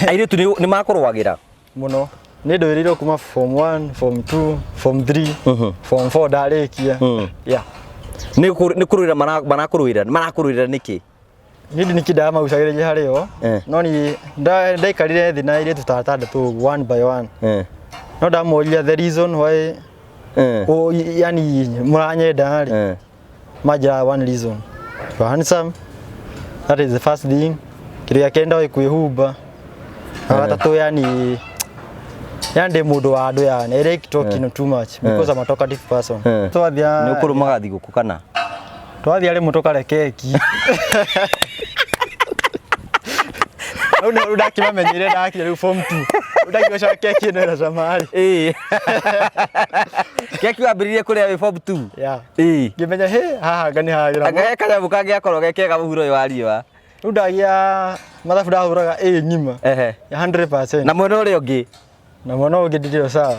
Airĩtu nĩ makũrũagĩra? Mũno. Nĩ ndũĩrĩirwo kuma form 1, form 2, form 3, form 4 ndarĩkia. Yeah. Nĩ kũrũĩra marakũrũĩra, marakũrũĩra nĩkĩ? Niĩ ndĩ nĩkĩ ndamagucagĩrĩria harĩ o. No niĩ ndaikarire thĩ na airĩtu ta atandatũ ũguo one by one. No ndamoria the reason why yani mũranyenda rĩ. Manjĩraga one reason. You are handsome. That is the first thing. Kĩndũ gĩa kerĩ ndoĩ kwĩhumba. Na gatatũ yani yani ndĩ mũndũ wa andũ yani. I like talking too much because I'm a talkative person. Twathiĩ Nĩ ũkũrũmaga thigũkũ kana? Twathiĩ rĩmwe tũkarĩa keki. Rĩu nĩ rĩu ndakĩmamenyire ndakinya rĩu form 2. Rĩu ndakiuga cama keki ĩno ĩna cama rĩ. Ĩĩ. Keki wambĩrĩirie kũrĩa wĩ form 2? Yeah. Ĩĩ. Ngĩmenya hĩ haha anga nĩ hagĩra. Anga he kanyamũ kangĩakorwo ge kega mũhuro ũyũ wa riũa. Rĩu ndagĩa mathabu ndahũraga A ng'ima. Ehe. Ya 100%. Na mwena ũrĩa ũngĩ? Na mwena ũngĩ ndirĩ o sawa.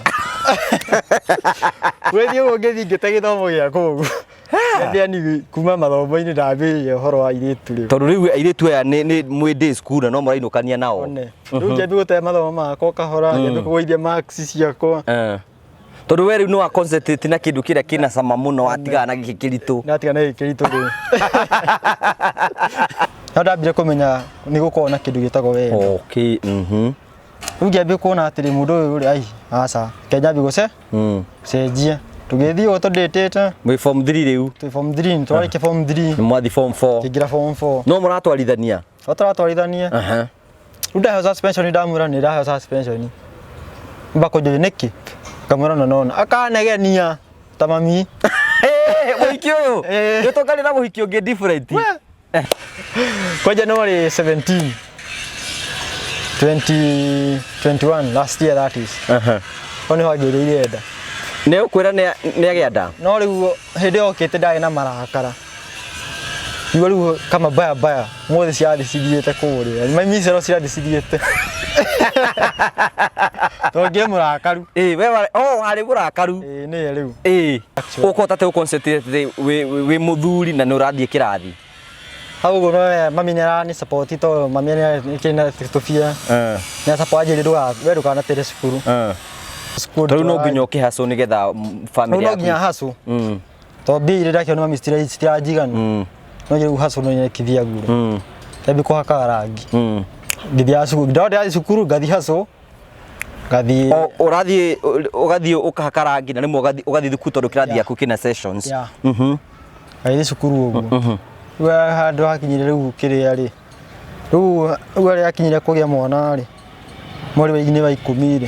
Wethiĩ ũguo ngĩthiĩ ngĩte gĩthomo gĩakwa ũguo. Yani kuma mathomo-inĩ ndambĩrĩria ũhoro wa airĩtu rĩu. Tondũ rĩu airĩtu aya nĩ mwĩ day school na no mũrainũkania nao. One. Rĩu ngĩambia gũte mathomo makwa kahora, ngĩambia kũgũithia marks ciakwa. Tondũ we rĩu nĩ wa concentrate na kĩndũ kĩrĩa kĩna cama mũno watigana na gĩkĩ kĩritũ. Ndatigana na gĩkĩ kĩritũ rĩu. No ndambire kũmenya nĩ gũkoragwo na kĩndũ gĩtagwo wendo. Okay. Rĩu ngĩambia kuona atĩrĩ mũndũ ũyũ rĩ ai aca reke nyambie gũce gũcenjia. Tũgĩthiĩ ũguo tũndĩtĩte. Mwĩ form 3 rĩu? Twĩ form 3, twarĩkia form 3. Nĩ mwathiĩ form 4. Tũkĩingĩra form 4. No mũratwarithania? No tũratwarithania. Rĩu ndaheo suspension ndamwĩra nĩ ndaheo suspension. Amba kũnjũria nĩkĩ? Ngamwĩra no nona. Akanegenia ta mami. Mũhiki ũyũ? Nĩ tũkarĩ na mũhiki ũngĩ different. Kwa January 17 2021, last year that is. Ho nĩho angĩrĩire nda. Nĩ ũkwĩra nĩ agĩa nda? No rĩu hĩndĩ ĩyo okĩte ndarĩ na marakara. Igua rĩu kama baya baya mothe cirathiĩ cithiĩte kũrĩa. Micero cirathiĩ cithiĩte. Tondũ ngĩrĩ mũrakaru. Ĩĩ, we warĩ, oh, warĩ mũrakaru. Ĩĩ nĩye rĩu. Ĩĩ. Ũkũhota atĩa gũ concentrate wĩ mũthuri na nĩ ũrathiĩ kĩrathi? Hau ũguo no mami nĩ arani support tondũ mami nĩ akĩrĩ na tũbia. Nĩ a support anjĩrire we ndũkanatere cukuru. Cukuru Tondũ rĩu no nginya ũkĩhustle nĩgetha family Rĩu no yaku. nginya hustle. Tondũ mbia iria ndakĩona mami citiranjigana. No rĩu hustle no nyekithia ngure. Ngĩambia kũhakaga rangi. Ngĩthiaga cukuru, ndona ndĩrathiĩ cukuru ngathiĩ hustle. Ngathiĩ O ũrathiĩ ũgathiĩ ũkahaka rangi na rĩmwe ũgathiĩ thukuru tondũ kĩrathi gĩaku kĩna sessions. Yeah. Ngathiĩ cukuru ũguo. Rĩu handũ hakinyire rĩu kĩrĩa rĩ. Rĩu rĩu harĩa hakinyire kũgĩa mwana rĩ. Mweri wa inĩ wa ikũmi rĩ.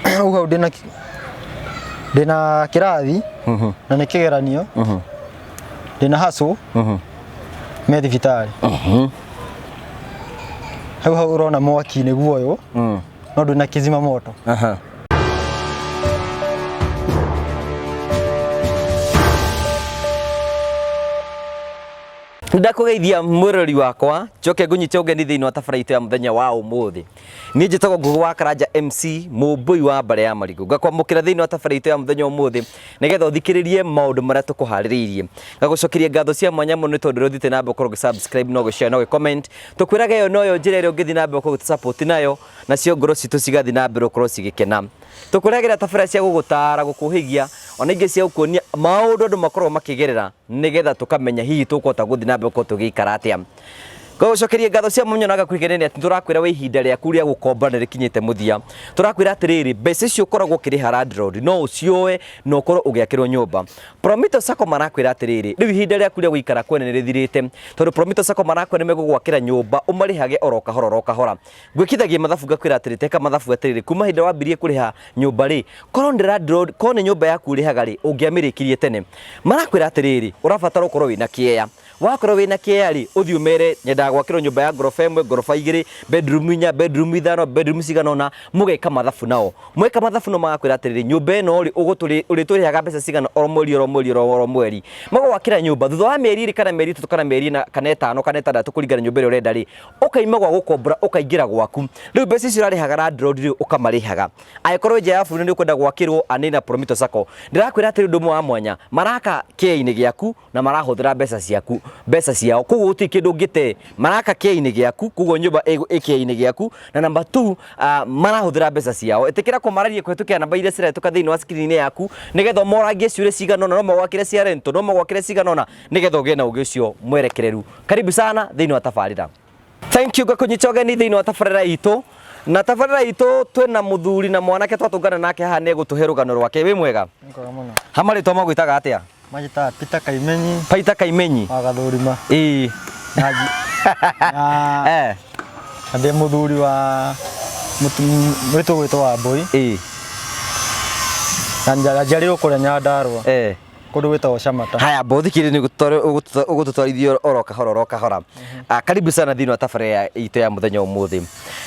Rĩu hau ndĩna kĩrathi na nĩ kĩgeranio. Ndĩna hustle me thibitarĩ. Hau hau ũrona mwaki nĩguo ũyũ no ndwĩna kĩzima moto. Ndakũgeithia mwĩroreri wakwa njoke ngũnyite ũgeni thĩinĩ wa tabara itũ ya mũthenya wa ũmũthĩ. Niĩ njĩtagwo Ngũgĩ wa Karanja MC mũmbũi wa mbarĩ ya marigũ. Ngakwamũkĩra thĩinĩ wa tabara itũ ya mũthenya ũmũthĩ nĩgetha ũthikĩrĩrie maũndũ marĩa tũkũharĩrĩirie. Ngagũcokeria ngatho cia mwanya mũno nĩ tondũ ũrĩa ũthiĩte na mbere gũkorwo ũgĩ subscribe na ũgĩ share na ũgĩ comment. Tũkwĩraga ĩyo noyo njĩra ĩrĩa ũngĩthiĩ na mbere gũkorwo ũgĩtũ support nayo nacio ngoro citũ cigathiĩ na mbere gũkorwo cigĩkena. Tũkũrehagĩra tabara cia gũgũtara, gũkũhĩgia ona ingĩ cia gũkuonia maũndũ andũ makoragwo makĩgerera nĩgetha tũkamenya hihi tũkũhota gũthiĩ na mbere gũkorwo tũgĩikara atĩa. Ngagũcokeria ngatho cia mwanya na ngakũigĩrĩria atĩ tũrakwĩra wĩ ihinda rĩaku rĩa gũkomba nĩ rĩkinyĩte mũthia. Tũrakwĩra atĩrĩrĩ, mbeca icio ũkoragwo ũkĩrĩha landlord no ũcioe na ũkorwo ũgĩakĩrwo nyũmba. Promito Sacco marakwĩra atĩrĩrĩ, rĩu ihinda rĩaku rĩa gũikara kwene nĩ rĩthirĩte, tondũ Promito Sacco marakwĩra nĩ megũgwakĩra nyũmba ũmarĩhage oro kahora oro kahora. Ngwĩkithagia mathabu ngakwĩra atĩrĩ, teka mathabu atĩrĩrĩ, kuma hĩndĩ ĩrĩa wambirie kũrĩha nyũmba rĩ, korwo nĩ landlord, korwo nĩ nyũmba yaku ũrĩhaga rĩ, ũngĩamĩrĩkirie tene. Marakwĩra atĩrĩrĩ, ũrabatara ũkorwo wĩna kĩea. Wakorwo wĩna kĩea rĩ, ũthiĩ ũmere nyendaga gwakĩrwo nyũmba ya ngoroba ĩmwe, ngoroba igĩrĩ, bedroom inya, bedroom ithano, bedroom cigana ũna, mũgeka mathabu nao. Mweka mathabu nao magakwĩra atĩrĩrĩ, nyũmba ĩno rĩ, ũrĩtũrĩhaga mbeca cigana oro mweri oro mweri oro mweri. Magagwakĩra nyũmba, thutha wa mĩeri ĩrĩ kana mĩeri ĩtatũ kana mĩeri ĩna kana ĩtano kana ĩtandatũ kũringana na nyũmba ĩrĩa ũrenda rĩ, ũkaima gwa gũkombora ũkaingĩra gwaku. Rĩu mbeca icio ũrarĩhaga landlord rĩ, ũkamarĩhaga. Angĩkorwo wĩ nja ya bũrũri nĩ ũkwenda gwakĩrwo anĩ na Promito Sacco. Ndĩrakwĩra atĩrĩ ũndũ ũmwe wa mwanya, maraka kĩea-inĩ gĩaku na marahũthĩra mbeca ciaku. Mbeca ciao, koguo gũtirĩ kĩndũ ũngĩte. Maraka kĩainĩ gĩaku, koguo nyũmba ĩ kĩainĩ gĩaku. Na number 2, marahũthĩra mbeca ciao. Ĩtĩkĩra kũmararia kũhetũkĩra namba iria cirahĩtũka thĩinĩ wa screen yaku, nĩgetha ũmorangie ciũria cigana ũna, no magwakĩre cia rental, no magwakĩre cigana ũna, nĩgetha ũgĩe na ũgĩ ũcio mwerekereru. Karibu sana thĩinĩ wa tabarĩra. Thank you ngakũnyita ũgeni thĩinĩ wa tabarĩra itũ. Na tabarĩra itũ twĩna mũthuri na mwanake twatũngana nake haha, nĩ egũtũhe rũgano rwake. Wĩ mwega? Nĩkwega mũno. Ha marĩtwa magwĩtaga atĩa? Manjĩtaga Peter Kaimenyi. Peter Kaimenyi. Wa Gathũrima. Ĩĩ. Na na ndĩ mũthuri wa mũirĩtu ũgwĩtwo Wambũi. Ĩĩ. Na njiarĩirwo kũrĩa Nyandarũa. Kũndũ gwĩtagwo Camata. Haya, mbothikiri nĩ ũgũtũtwarithia oro kahora oro kahora. Karibu sana thĩinĩ wa tabarĩra itũ ya mũthenya ũmũthĩ.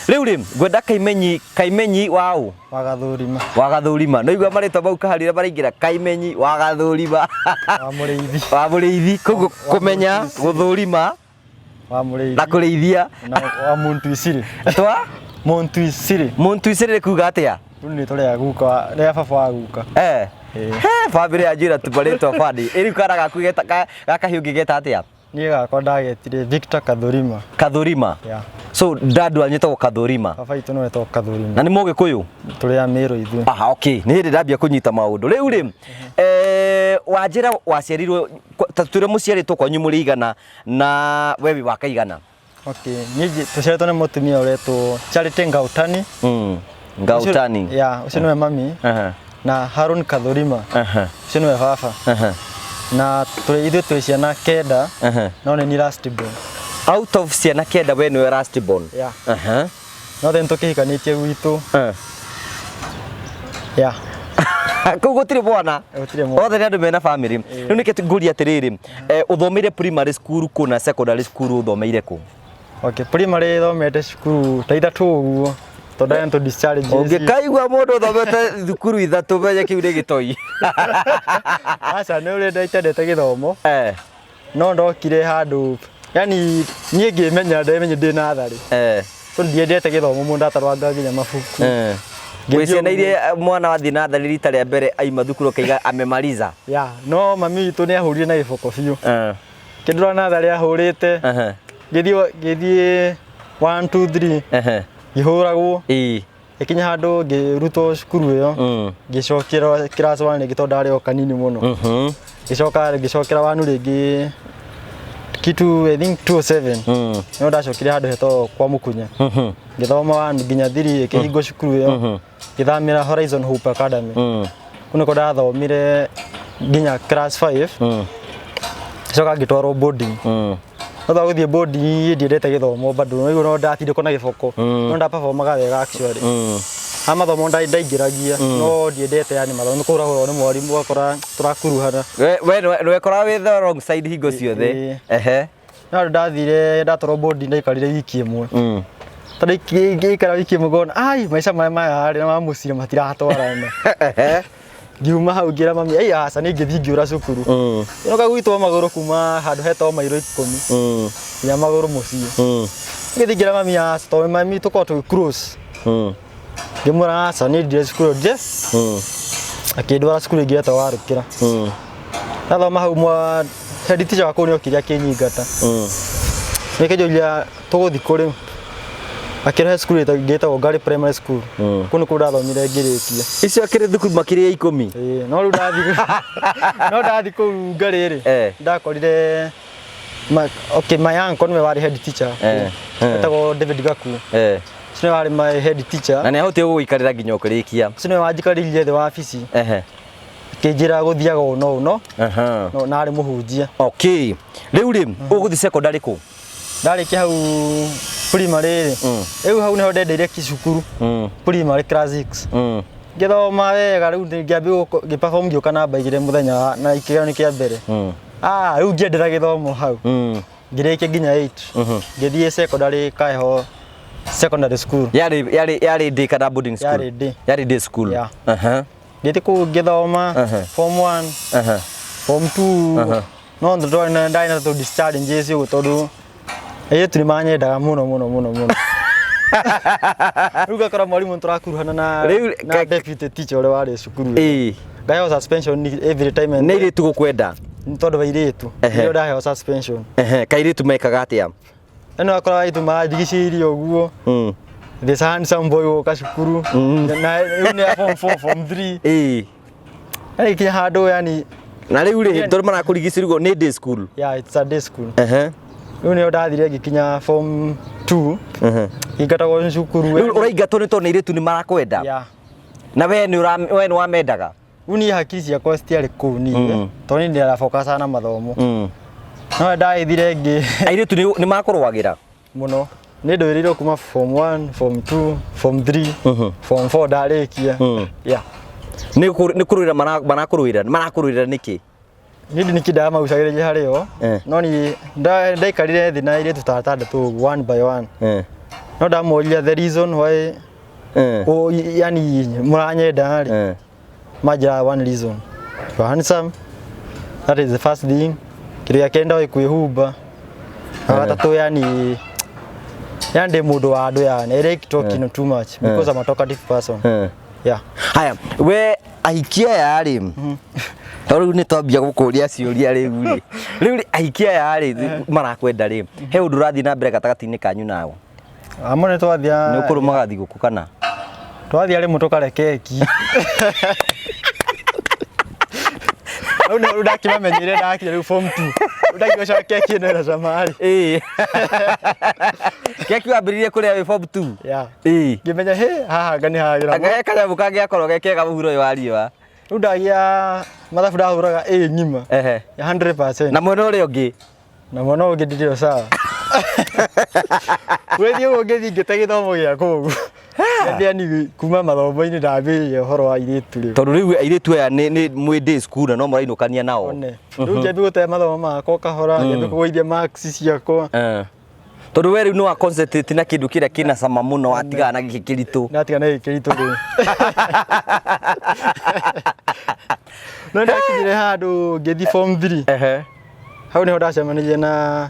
Rĩu rĩ, ngwenda Kaimenyi, Kaimenyi wa ũ? Wa Gathũrima. Wa Gathũrima. No igua marĩtwa mau kaharira maraingĩra, Kaimenyi wa Gathũrima. Wa Mũrĩithi. Wa Mũrĩithi. Koguo kũmenya gũthũrima Wa Mũrĩithi. Na kũrĩithia. Na wa Muntu Isiri. Twa? Muntu Isiri. Muntu Isiri nĩ kuga atĩa? Rĩu nĩ rĩtwa rĩa guka, rĩa baba wa guka. He, bamĩrĩ yanyu ĩna tũmarĩtwa bani. Ĩ rĩu kana gaku gaka hiũ ũngĩgeta atĩa? Niĩ gakwa ndagetire Victor Kathũrima. Kathũrima? Yeah. So dad wanyu etagwo Kathũrima? Baba witũ nĩwe etagwo Kathũrima. Na nĩ Mũgĩkũyũ? Tũrĩ a Mĩrũ ithuĩ. Aha, okay. Nĩ hĩndĩ ndambia kũnyita maũndũ. Rĩu rĩ, wanjĩra waciarirwo, ta twĩre mũciarĩtwo kwanyu mũrĩ igana na we wĩ wa kaigana? Okay, niĩ tũciarĩtwo nĩ mũtumia ũretwo Charity Ngautani. Ngautani. Yeah, ũcio nĩwe mami. Na Harun Kathũrima. Ũcio nĩwe baba. Na ithuĩ twĩ ciana 9, no nĩ niĩ last born. Out of ciana 9 we nĩwe last born? Yeah. No then tũkĩhikanĩtie gwitũ. Yeah. Kũu gũtirĩ mwana? Gũtirĩ mwana. Othe nĩ andũ mena family. Rĩu nĩkĩ ngũria atĩrĩrĩ, ũthomeire primary school kũ na secondary school ũthomeire kũ? Okay, primary thomete cukuru ta ithatũ ũguo, tondũ ndarĩ na discharge. Ũngĩkaigua mũndũ ũthomete thukuru ithatũ menye kĩu nĩ gĩtoi. Aca, nĩ ũrĩa ndaitendete gĩthomo. No ndokire handũ, yani niĩ ngĩmenya, ndamenye ndĩ natharĩ. Tondũ ndiendete gĩthomo mũno, ndatarwanga nginya mabuku. Gwĩ ciana iria mwana wathiĩ natharĩ rita rĩa mbere aima thukuru akaiga amemaliza. Yeah, no mami witũ nĩ ahũrire na gĩboko biũ. Kĩndũra natharĩ ahũrĩte. Ngĩthiĩ 1 2 3. Ngĩhũragwo. Gĩkinya handũ ngĩrutwo cukuru ĩyo. Ngĩcokera class 1 rĩngĩ tondũ ndarĩ o kanini mũno. Ngĩcoka ngĩcokera 1 rĩngĩ kitu I think 207. No ndacokire handũ hetagwo kwa Mũkunya. Ngĩthoma 1 nginya 3 ĩkĩhingwo cukuru ĩyo. Ngĩthamĩra Horizon Hope Academy. Kũu nĩkuo ndathomire nginya class 5. Ngĩcoka ngĩtwarwo boarding. No thutha wa gũthiĩ boarding ndiendete gĩthomo bado, no no ndatindĩkwo na gĩboko. No ndaperformaga wega actually. Ha mathomo ndaingĩragia, no ndiendete yani mathomo, nĩ kũhũrahũrwo nĩ mwarimũ ũgakora tũrakuruhana. We nĩwekoraga wĩ the wrong side hingo ciothe. No handũ ndathire ndatwarwo boarding ndaikarire wiki ĩmwe. Tondũ ngĩikara wiki ĩmwe ngona, ai, maica maya maya rĩ, na ma mũciĩ matiratwarana. Ngiuma hau ngĩra mami, ai aca, niĩ ngĩthiĩ ngĩũra cukuru. Ĩno kagwitwo magũrũ kuma handũ hetagwo mairo 10. Nginya magũrũ mũciĩ. Ngĩthiĩ ngĩra mami aca, tondũ mami tũkoragwo twĩ close. Ngĩmwĩra aca, niĩ ndirĩ cukuru nje. Akĩndwara cukuru ĩngĩ yetagwo Warũkĩra. Ndathoma hau mwa head teacher wa kũu nĩokire akĩnyingata. Nĩakĩnjũria tũgũthiĩ kũ rĩu. Akĩrehe cukuru ĩngĩ ĩtagwo Ngari Primary School. Kũu nĩkuo ndathomire ngĩrĩkia. Icio akĩrĩ thukuru makĩria ya 10? Ĩĩ, no rĩu ndathiĩ no ndathiĩ kũu Ngari rĩ, ndakorire okay, my uncle nĩwe warĩ head teacher. Etagwo David Gaku. Ũcio nĩwe warĩ my head teacher. Na nĩahotire gũgũikarĩra nginya ũkĩrĩkia. Ũcio nĩwe wanjikarĩire thĩ wa wabici. Akĩnjĩra gũthiaga ũũ no ũũ no. No, na arĩ mũhunjia. Okay. Rĩu rĩ, ũgũthiĩ secondary kũ? Ndarĩkia hau primary rĩ. Rĩu hau nĩho ndendeire cukuru. Primary class 6. Ngĩthoma wega rĩu ngĩambia ngĩperform ngĩũka namba 2 mũthenya na kĩgeranio kĩa mbere. Rĩu ngĩendera gĩthomo hau. Ngĩrĩkia nginya 8. Ngĩthiĩ secondary Kaeho secondary school. Yarĩ day kana boarding school? Yarĩ day. Yarĩ day school. Yeah. Ngĩthiĩ kũu ngĩthoma form 1, form 2. No ndarĩ na ndarĩ na tũ challenges ũguo tondũ airĩtu nĩ manyendaga mũno mũno mũno mũno. Rĩu ngakora mwarimũ nĩtũrakuruhana na deputy teacher ũrĩa warĩ cukuru. Ngaheo suspension every time and Nĩ airĩtu gũkwenda? Nĩ tondũ wa airĩtu. Nĩrĩo ndaheo suspension. Ehe, kairĩtu mekaga atĩa? Ĩno akora airĩtu mandigicĩirie ũguo. This handsome boy gũka cukuru. Na rĩu nĩ form 4, form 3. Ĩĩ. Yani kinya handũ yani. Na rĩu rĩ, tondũ marakũrigicĩria nĩ day school. Yeah, it's a day school. Ehe. Rĩu nĩyo ndathire ngĩkinya form 2. Ehe. Ngĩingatagwo cukuru. Rĩu ũraingatwo nĩ tondũ nĩ airĩtu nĩ marakwenda. Yeah. Na we nĩ ũra we nĩ wamendaga. Rĩu niĩ hakiri ciakwa citiarĩ kũu niĩ. Tondũ niĩ ndĩrafokacaga na mathomo. No ndagĩthire ngĩ Airĩtu nĩ nĩ makũrũagĩra. Mũno. Nĩ ndũĩrĩirwo kuma form 1, form 2, form 3, form 4 ndarĩkia. Yeah. Nĩ nĩ kũrũĩra marakũrũĩra, marakũrũĩra nĩkĩ? Niĩ nĩ ndamagucagĩrĩria harĩ o. No niĩ ndaikarire thĩ na airĩtu ta atandatũ ũguo one by one. No ndamoria the reason why yani mũranyenda rĩ. Manjĩraga one reason. You are handsome. That is the first thing. Kĩndũ gĩa kerĩ ndoĩ kwĩhumba. Na gatatũ yani yani ndĩ mũndũ wa andũ yani. I like talking too much because I'm a talkative person. Yeah. Haya, we ahiki aya rĩ, tondũ rĩu nĩ twambia gũkũria ciũria rĩu rĩ. Rĩu rĩ, ahiki aya rĩ marakwenda rĩ, he ũndũ ũrathiĩ na mbere gatagatĩ-inĩ kanyu nao? Amwe nĩ twathiaga. Nĩ ũkũrũmaga thigũkũ kana? Twathiaga rĩmwe tũkarĩa keki. Rĩu nĩ ndakĩmamenyire ndakinya rĩu form 2. Rĩu ndaigua cama keki ĩno ĩna cama rĩ. Ĩĩ. Keki wambĩrĩirie kũrĩa wĩ form 2? Yeah. Ĩĩ. Ngĩmenya hĩ haha anga nĩ hagĩra. Anga he kanyamũ kangĩakorwo ge kega mũhuro ũyũ wa riũa. Rĩu ndagĩa mathabu ndahũraga A ng'ima. Ehe. 100%. Na mwena ũrĩa ũngĩ? Na mwena ũngĩ ndirĩ sawa. Wethiĩ ũguo ngĩthiĩ ngĩte gĩthomo gĩakwa ũguo. Ngĩthiĩ kuma mathomo-inĩ ndambĩrĩria ũhoro wa airĩtu rĩu. Tondũ rĩu airĩtu aya nĩ mwĩ day school na no mũrainũkania nao. One. Rĩu ngĩambia gũte mathomo makwa kahora, ngĩambia kũgũithia marks ciakwa. Tondũ we rĩu nĩ wa concentrate na kĩndũ kĩrĩa kĩna cama mũno watigana na gĩkĩ kĩritũ. Ndatigana na gĩkĩ kĩritũ rĩu. No ndakinyire handũ ngĩthiĩ form 3. Ehe. Hau niho ndacemanirie na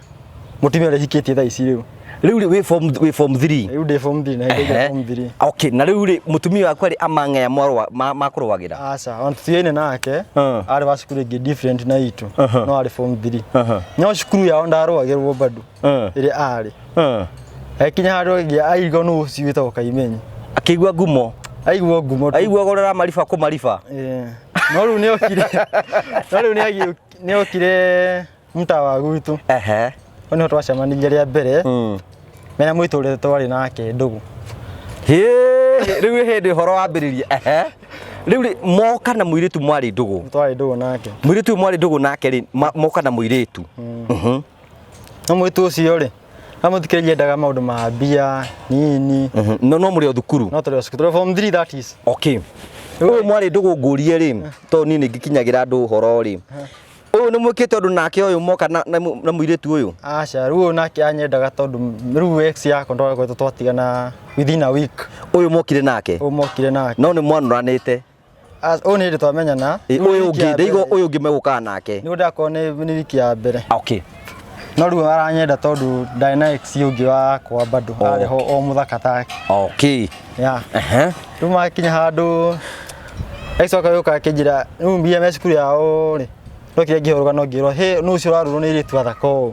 mũtumia ũrĩa hikĩtie thaa ici rĩu. Rĩu rĩ wĩ form 3? Rĩu ndĩ form 3 na hĩndĩ ĩyo form 3. Okay, na rĩu rĩ mũtumia waku arĩ amang'ea mwarũa makũrũagĩra? Aca, ona tũtiaine nake, arĩ wa cukuru ĩngĩ different na itũ, no arĩ form 3. No cukuru yao ndarũagĩrwo bado ĩrĩa arĩ. Agĩkinya handũ ĩngĩ aigua nũ ũcio wĩtagwo Kaimenyi. Akĩigua ngumo. Aigua ngumo tu. Aigua gũrora mariba kũmariba. No rĩu nĩokire. No rĩu nĩokire mtaa wa gwitũ. Ehe. Hau nĩho twacemanirie rĩa mbere. Mena mũitũrĩre twarĩ nake ndũgũ. Hĩ, rĩu hĩndĩ ũhoro wambĩrĩria. Ehe. Rĩu rĩ moka na mũirĩtu mwarĩ ndũgũ. Twarĩ ndũgũ nake. Mũirĩtu ũyũ mwarĩ ndũgũ nake rĩ, moka na mũirĩtu. No mũirĩtu ũcio rĩ, amũthikĩrĩria endaga maũndũ ma mbia nini. No no mũrĩ o thukuru. No tũrĩ o cukuru. Tũrĩ form 3 that is. Okay. Ũyũ mwarĩ ndũgũ ngũrie rĩ, tondũ niĩ nĩ ngĩkinyagĩra andũ ũhoro rĩ. Ũyũ nĩ mwĩkĩte ũndũ nake ũyũ moka na mũirĩtu ũyũ? Aca, rĩu ũyũ nake anyendaga tondũ rĩu ex yakwa twakoretwo twatigana within a week. Ũyũ mokire nake? Ũyũ mokire nake. No nĩ mwanũranĩte? Ũyũ nĩ hĩndĩ twamenyana. Ũyũ ũngĩ, ndaigua ũyũ ũngĩ megũkaga nake. Nĩguo ndakorwo nĩ wiki ya mbere. Okay. No rĩu aranyenda tondũ ndarĩ na ex ũngĩ wakwa bado. Arĩ ho o mũthaka take. Okay. Yeah. Ehe. Rĩu makinya handũ ex wakwa gĩũka akĩnjĩra rĩu mbia me cukuru yao rĩ. Ndokire ngĩhũrũka no ngĩrwo hĩ nũ ũcio ũrarũrwo nĩ airĩtu athaka ũũ.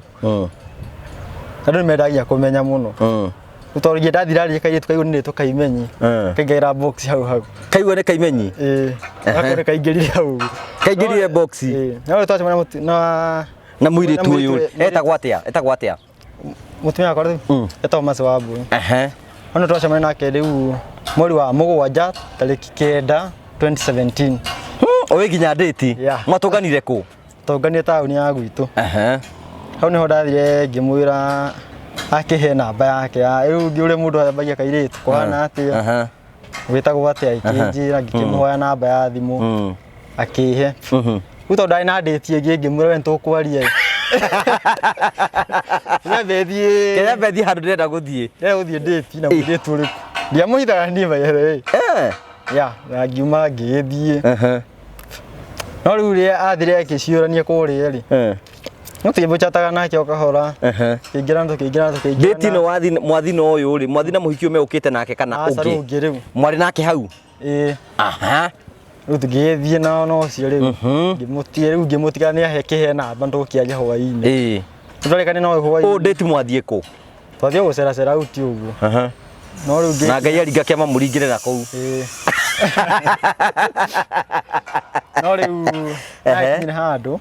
Andũ nĩ mendagia kũmenya mũno. Tondũ ingĩ ndathira rĩ kairĩtu kaigua nĩ rĩtwa Kaimenyi. Kaingĩra box hau hau. Kaigua nĩ Kaimenyi? Ĩĩ. Gako nĩ kaingĩrire hau. Kaingĩrire box. Ĩĩ. No rĩu twacemania na na mũirĩtu ũyũ etagwo atĩa? Etagwo atĩa? Mũtumia wakwa rĩu etagwo Mercy Wambui. Ehe. Ono twacemania nake rĩu mweri wa mũgwanja tarĩki 9 2017. Ũĩ nginya date? Yeah. Mwatũnganire kũ? Tũnganire taũni ya gwitũ. Ehe. Hau niho ndathire ngĩmwĩra akĩhe namba yake ya rĩu ũrĩa mũndũ ambagia kairĩtu kũhana atĩa? Ehe. Wĩtagwo atĩa? Akĩnjĩra ngĩkĩmũhoya namba ya thimũ. Akĩhe. Rĩu tondũ ndarĩ na date ĩngĩ ngĩmwĩra we nĩtũkwaria. Nyambe thiĩ. Nyambe thiĩ handũ ndĩrenda gũthiĩ. Ndĩrenda gũthiĩ date na mũirĩtu ũrĩkũ. Ndiamũhithaga niĩ by the way. Yeah, na ngiuma ngĩgĩthiĩ. No rĩu rĩrĩa athire akĩciũrania kũrĩa rĩ. No tũkĩmũchataga nake o kahora. Tũkĩingĩrana, tũkĩingĩrana, tũkĩingĩrana. Date ĩno mwathi na ũyũ rĩ, mwathi na mũhiki ũyũ megũkĩte nake kana Aca, ũngĩ? rĩu ũngĩ rĩu. Mwarĩ nake hau? Ĩĩ. Aha. Rĩu tũgĩgĩthiĩ nao na ũcio rĩu. Ngĩmũtiga rĩu ngĩmũtiga nĩ ahe kĩhe namba tũkĩaria hwaĩ-inĩ. Twarĩkania no Ũ hwaĩ-inĩ. date mwathiĩ kũ? Twathiĩ gũceracera out ũguo. No rĩu ngĩ Na Ngai aringa kĩama mũringĩre na kũu. Ĩĩ. No rĩu nakinyire handũ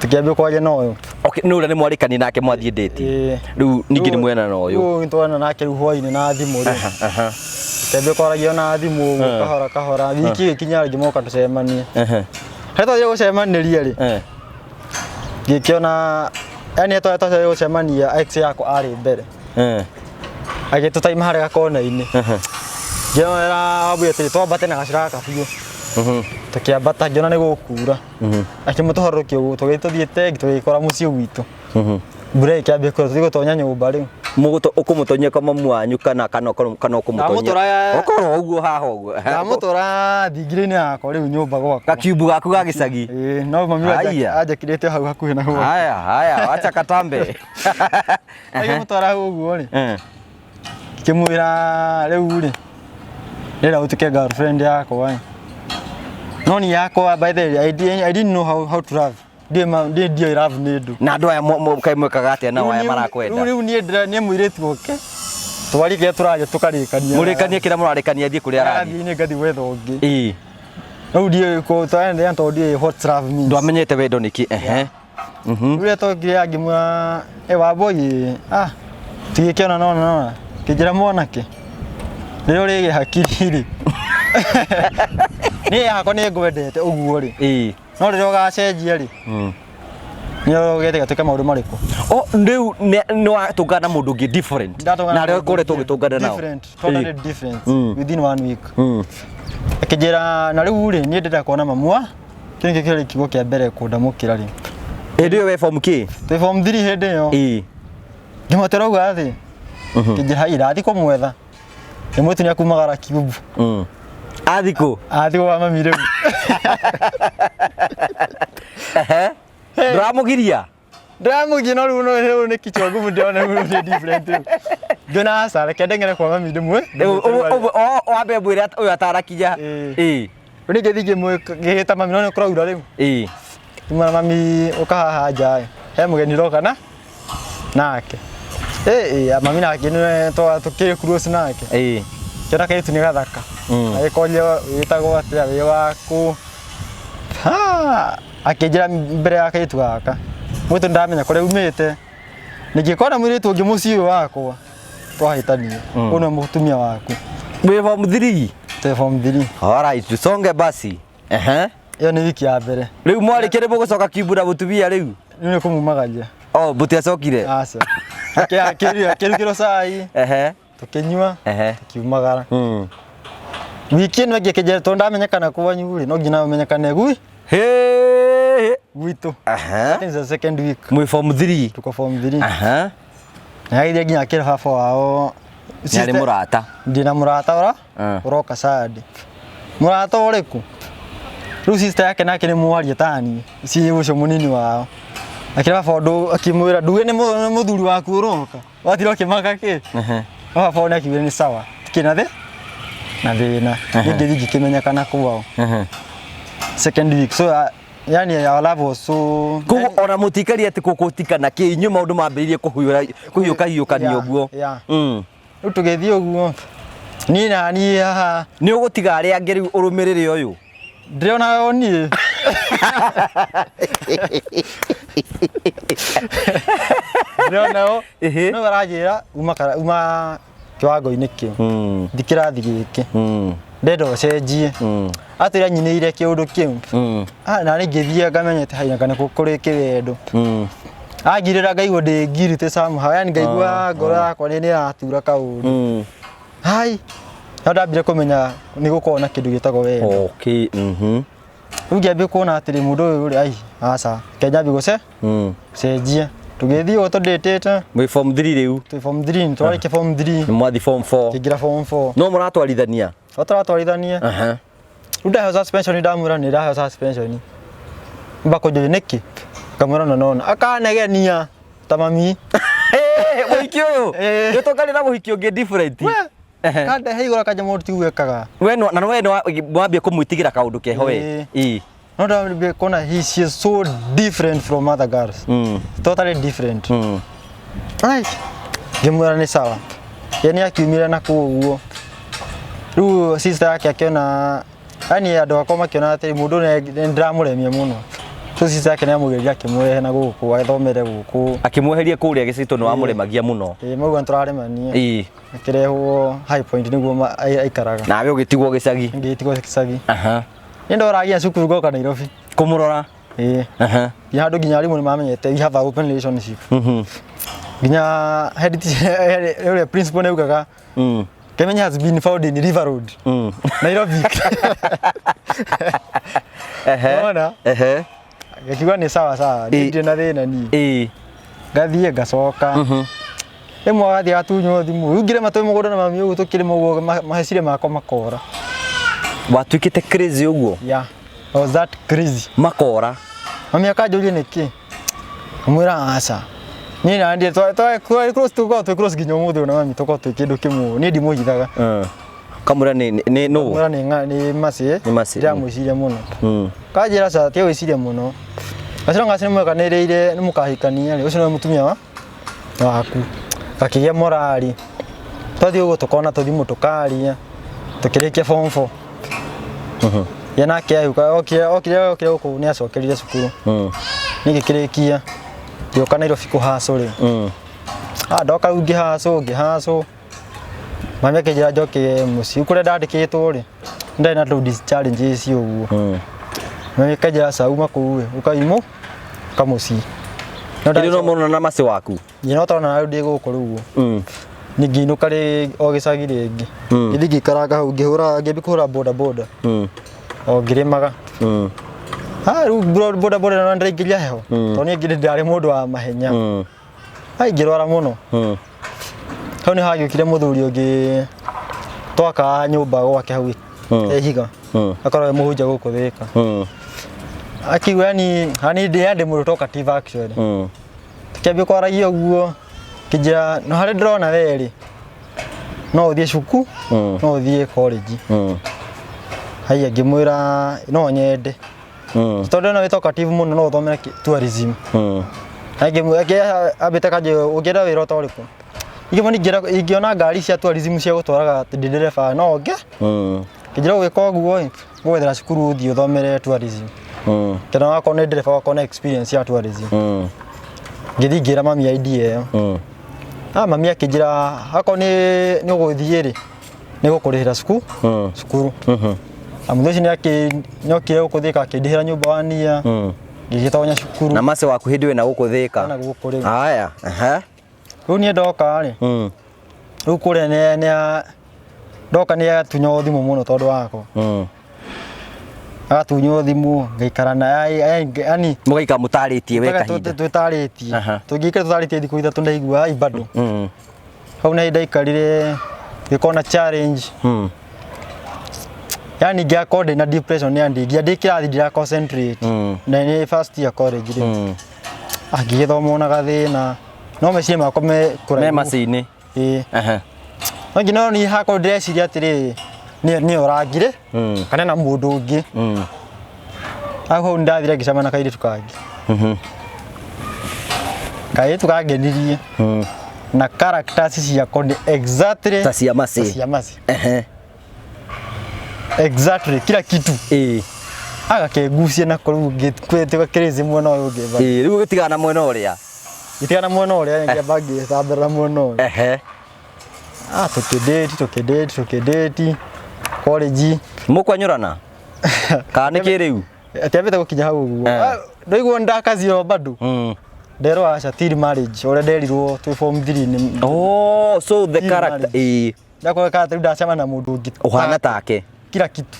tũkĩambia kwaria na ũyũ. Okay, nĩ ũrĩa nĩ mwarĩkania nake mwathiĩ date. Ĩĩ. Rĩu ningĩ nĩ mwena na ũyũ. Rĩu nĩtwonana nake rĩu hwaĩ-inĩ na thimũ rĩu. Tũkĩambia kwaragia na thimũ ũguo kahora kahora. Wiki ĩgĩkinya rĩngĩ moka tũcemanie. Harĩa twathiire gũcemanĩria rĩ, ngĩkĩona yani twathiire gũcemania ex yakwa arĩ mbere. Agĩtũtaima harĩa gakona-inĩ. Ngĩonera wambui atĩrĩ twambate na gacĩra gaka biũ. Tũkĩambata ngĩona nĩ gũkura. Akĩmũtũharũrũkia ũguo tũgĩthiĩ tũthiĩte tũgĩkora mũciĩ gwitũ. Mbura ĩkĩambia kura tũthiĩ gũtonya nyũmba rĩu. Mũgũto ũkũmũtonyia kwa mamu wanyu kana kana kana ũkũmũtonyia. Ndamũtwara- Okorwo ũguo haha ũguo. Ndamũtwara thingira-inĩ yakwa rĩu nyũmba gwakwa. Gakiumbu gaku ga gĩcagi. Ĩĩ, no mami Haiya. anjakirĩte hau hakuhĩ na gwakwa. Haya, haya, wacha katambe. Agĩmũtwara hau ũguo rĩ, ngĩmwĩra rĩu rĩ, ndĩrenda ũtuĩke girlfriend yakwa ĩ. No niĩ yakwa by the way, I didn't know how to love. Ndiĩ ndiĩ ndiũĩ love nĩ ndũ. Na andũ aya kaĩ mwĩkaga atĩa nao aya marakwenda? Rĩu niĩ ndĩra niĩ mũirĩtu oke. Twarie kĩrĩa tũraria tũkarĩkania. Mũrĩkanie kĩrĩa mũrarĩkania athiĩ kũrĩa arathiĩ. Arathiĩ niĩ ngathiĩ gwetha ũngĩ. Ĩĩ. Rĩu ndiũĩ kũ twaendea tondũ ndiũĩ what love means. Ndwamenyete wendo nĩkĩ? Ehe. Rĩu rĩrĩa twokire angĩmwĩra ĩ Wambũi ah tigĩkĩona nona nona kĩnjĩra mwanake rĩrĩa ũrĩgĩa hakiri rĩ niĩ yakwa nĩ ngwendete ũguo rĩ Ĩĩ. no rĩrĩa ũgacenjia rĩ nĩ ũgetĩka twĩke maũndũ marĩkũ? O rĩu nĩ watũngana na mũndũ ũngĩ different. Ndatũngana Na arĩa mũndũ ũkoretwo ũngĩ ũgĩtũngana nao. different, totally different within one week. Akĩnjĩra Akĩnjĩra na rĩu rĩ niĩ ndĩrenda kuona mamu wa kĩu nĩkĩo kĩarĩ kiugo kĩa mbere kũndamũkĩra rĩ. Hĩndĩ ĩyo we form kĩ? Twĩ form 3 hĩndĩ ĩyo. Ngĩmwetera ũguo athiĩ. Kĩnjĩra hai ndathiĩ kũmwetha. Ngĩmwĩtu nĩ akumagara kiumbu. Athiĩ kũ? Athiĩ kwa mami rĩu. Ehe. Ndũramũgiria? Ndĩramũgiria no rĩu no rĩu nĩ kichwa ngumu ndĩrona rĩu nĩ different rĩu. Ngĩona aca reke ndeng'ere kwa mami ndĩmwe. Rĩu wambe mwĩre ũyũ atarakinya. Ĩĩ. Ĩĩ. Rĩu ningĩ thiĩ ngĩhĩta mami no nĩ kũraura rĩu. Ĩĩ. Ngĩmwĩra mami ũka haha nja ĩ. He mũgeni ũroka na nake. Ĩĩ mami nake nĩwe tũkĩrĩ close nake. Ĩĩ. Kĩona kairĩtu nĩ gathaka. Agĩkoria wĩtagwo atĩa wĩ waku. Ha! Akĩnjĩra mbere ya kairĩtu gaka. Mũirĩtu ndamenya kũrĩa umĩte. Ningĩkona mũirĩtu ũngĩ mũciĩ ũyũ wakwa twahĩtania. Ũyũ nĩwe mũtumia waku. Wĩ form 3? Twĩ form 3. Alright, tusonge basi. Ehe. Ĩyo nĩ wiki ya mbere. Rĩu mwarĩkia nĩ mũgũcoka kiumbu na mũtumia rĩu? Rĩu nĩ kũmumagaria. Oh, mũtiacokire? Aca. Akĩrugĩrwo cai. Ehe. Tũkĩnyua. Ehe. Tũkiumagara. Wiki ĩno ĩngĩ ĩkĩnjĩra tondũ ndamenyekana kwanyu rĩ no nginya ũmenyekane gwi Hĩ. gwitũ. Aha. That is the second week. Mwĩ form 3. Tuko form 3. Aha. Na agĩthiĩ nginya akĩra baba wao. Nĩ arĩ mũrata. Ndĩna mũrata ũra ũroka Sunday. Mũrata ũrĩkũ? Rĩu sister yake nake nĩ mwaria tani. Si ũcio mũnini wao. Akĩra baba ũndũ akĩmwĩra nduge nĩ mũthuri waku ũroka. Watira ũkĩmaka kĩ? No baba wao nĩ akiugire nĩ sawa. Tikĩ na thĩ na thĩna. Niĩ ngĩthiĩ ngĩkĩmenyekana kwao. Second week. So yani our love was so Koguo ona mũtikari atĩ kũkũtikana kĩ inyuĩ maũndũ mambĩrĩirie kũhiũra kũhiũka hiũkania ũguo. Rĩu tũgĩthiĩ ũguo. Niĩ na niĩ haha Nĩ ũgũtiga arĩa angĩ rĩu ũrũmĩrĩre ũyũ. Ndĩrona o niĩ. Ndĩrona o. No aranjĩra uma uma kĩwango-inĩ kĩu. Thi kĩrathi gĩkĩ. Ndenda ũcenjie. Atwĩra nyinĩire kĩũndũ kĩu. Na niĩ ngĩthiĩ ngamenyete haina kana kũrĩ kĩwendo. Angirĩra ngaigua ndĩ guilty somehow. Yani ngaigua ngoro yakwa nĩ ĩratura kaũndũ. Hai. No ndambire kũmenya nĩ gũkorwo na kĩndũ gĩtagwo wendo. Okay. Rĩu ngĩambia kuona atĩrĩ mũndũ ũyũ rĩ ai aca reke nyambie gũcenjia. Tũgĩthiĩ ũguo tũndĩtĩte. Mwĩ form 3 rĩu. Twĩ form 3 twarĩkia form 3. Nĩ mwathi form 4. Kĩingĩra form 4. No mũratwarithania? O tũratwarithania. Rĩu ndaheo suspension ndamwĩra nĩ ndaheo suspension. Mba kũnjũria nĩkĩ? Ngamwĩra no nona. Akanegenia ta mami. Mũhiki ũyũ. Nĩ tũnganĩ na mũhiki ũngĩ different. Kandehe igũrũ akanja mũndũ tiguo ekaga. We no na we no wambia kũmwĩtigĩra kaũndũ keho we. Ĩĩ. No ndambia kuona he she is so different from other girls. Totally different. Right. Ngĩmwĩra nĩ sawa. Ye nĩ akiumire na kũu ũguo. Rĩu sister yake akĩona yani andũ akwa makĩona atĩ mũndũ ũyũ nĩ ndĩramũremia mũno. So sister yake nĩ amũgĩrire akĩmũrehe na gũkũ athomere gũkũ. Akĩmweheria kũrĩa gĩcitũ nĩ wamũremagia mũno. Ĩĩ mauga nĩ tũraremania. Ĩĩ. Akĩrehwo High Point nĩguo aikaraga. Nawe ũgĩtigwo gĩcagi. Ngĩtigwo gĩcagi. Aha. Nĩ ndoragia cukuru ngoka Nairobi. Kũmũrora. Ĩĩ. Aha. Nginya handũ nginya arimũ nĩ mamenyete we have a open relationship. Nginya head teacher ũrĩa principal nĩ augaga Kemenya has been found in River Road. Nairobi. Ehe. Ona Ehe. ngakiuga nĩ sawa sawa, Ĩĩ. ndirĩ na thĩna niĩ. Ĩĩ. Ngathiĩ ngacoka. Rĩmwe agathiĩ agatunywo thimũ. Rĩu ngĩrĩma twĩ mũgũnda na mami ũguo tũkĩrĩma ũguo meciria makwa makora. Watuĩkĩte crazy ũguo. Yeah. I was that crazy. Makora. Mami akanjũria nĩkĩ? Ngamwĩra aca. Niĩ na ndiĩ twa close tũkoragwo twĩ close nginya ũmũthĩ ũyũ na mami tũkoragwo twĩ kĩndũ kĩmwe. Niĩ ndimũhithaga. Kamũra nĩ nĩ nũ? Mwĩra nĩ nĩ Mercy. Nĩ Mercy, Ndĩramwĩciria mũno. Kanjĩra aca tiga gwĩciria mũno. As long as nĩ mwekanĩrĩire nĩ mũkahikania rĩ, ũcio nĩwe mũtumia wa waku. Gakĩgĩa morari. Twathiĩ ũguo tũkona tũthimũ tũkaria. Tũkĩrĩkia form 4. Ye nake ahĩũka okire okire okire gũkũ nĩ acokerire cukuru. Niĩ ngĩkĩrĩkia. Ngĩũka Nairobi kũhacũ rĩ. Ah, ndoka rĩu ngĩhacũ ngĩhacũ. Mami akĩnjĩra njoke mũciĩ. Kũrĩa ndandĩkĩtwo rĩ, ndarĩ na tũ challenges ũguo. Mami akĩnjĩra aca uma kũu ĩ, ũkaimũ kamũciĩ. No Ĩrĩ no mũrona na Mercy waku. Nĩ no tondũ rĩu ndĩ gũkũ rĩu ũguo. Niĩ ngĩinũka rĩ o gĩcagi rĩngĩ. Ngĩthiĩ ngĩikaranga hau ngĩhũra ngĩambia kũhũra boda boda. O ngĩrĩmaga. Ah, rĩu boda boda no ndĩraingĩria heho. Tondũ niĩ ngĩrĩ ndarĩ mũndũ wa mahenya. Ai ngĩrwara mũno. Hau nĩ hagĩũkire mũthuri ũngĩ twakaga nyũmba gwake hau Ihiga. Akoragwo e mũhunjia gũkũ Thĩka. Akiuga yani hani ndĩ mũndũ talkative actually. Tukĩambia kwaragia ũguo kĩnjĩra no harĩa ndĩrona we rĩ no ũthiĩ cuku no ũthiĩ college. Haiya ngĩmwĩra no nyende. Tondũ ĩno wĩ talkative mũno no ũthomere tourism. Ambĩte kanjĩra ũngĩenda wĩra ũta ũrĩkũ? Ingĩmwĩra ingĩona ngari cia tourism cia gũtwaraga ndĩ ndereba no nge. Kĩnjĩra ũgĩka ũguo ĩ ngũgwethera cukuru ũthiĩ ũthomere tourism. Kana wakorwo nĩ ndereba wakorwo na experience ya tourism. Ngĩthiĩ ngĩra mami idea ĩyo. Ah, mami akĩnjĩra akorwo nĩ nĩ ũgũthiĩ rĩ nĩ gũkũrĩhĩra cukuru cukuru. Na mũthenya ũcio nĩ okire gũkũ Thĩka akĩndĩhĩra nyũmba wania ngĩgĩtonya cukuru. Na Mercy waku hĩndĩ wĩna gũkũ Thĩka. Na gũkũ rĩu. Haya. Aha. Rĩu niĩ ndoka rĩ rĩu kũrĩa nĩ ndoka nĩ atunywo thimũ mũno tondũ wakwa. Agatunywo thimũ ngaikara na yani Mũgaikara mũtarĩtie we kahinda. twĩtarĩtie. Aha. Tũngĩikara tũtarĩtie thikũ ithatũ ndaigua ai bado. Hau nĩ ndaikarire ngĩkorwo na challenge. Yani ngĩakorwo ndĩna depression nĩ andĩngia ndĩ kĩrathi ndira concentrate. Na nĩ first year college rĩu. Ah, ngĩgĩthoma ona gathĩna. No meciria makwa me kũraihu. Me Mercy-inĩ. Ĩĩ. Aha. No nginya no niĩ hakwa ndĩreciria atĩrĩrĩ nĩ orangire kana na mũndũ ũngĩ. Hau hau nĩndathire ngĩcemania na kairĩtu kangĩ. Kairĩtu kangenirie. Na characters ciako nĩ exactly Ta cia Mercy. ta cia Mercy. Ehe. Exactly kila kitu. Ĩĩ. Agakĩngucia nako rĩu ngĩtuĩka crazy mwena ũyũ ũngĩ. Ĩĩ, rĩu ũgĩtigana na mwena ũrĩa. Ngĩtigana na mwena ũrĩa ngĩamba ngĩthambĩra mwena ũyũ. Ehe. Ah, tũkĩdate tũkĩdate tũkĩdate college. Mũkwanyũrana? Kana nĩ kĩrĩu? Atiambĩte gũkinya hau ũguo. Ah, Ndaigua ndakazio bado. Nderwo aca till marriage ũrĩa nderirwo twĩ form 3 nĩ Oh, so the Till character marriage. ĩĩ ndakorwo kana rĩu ndacemania na mũndũ ũngĩ ũhana take. kila kitu.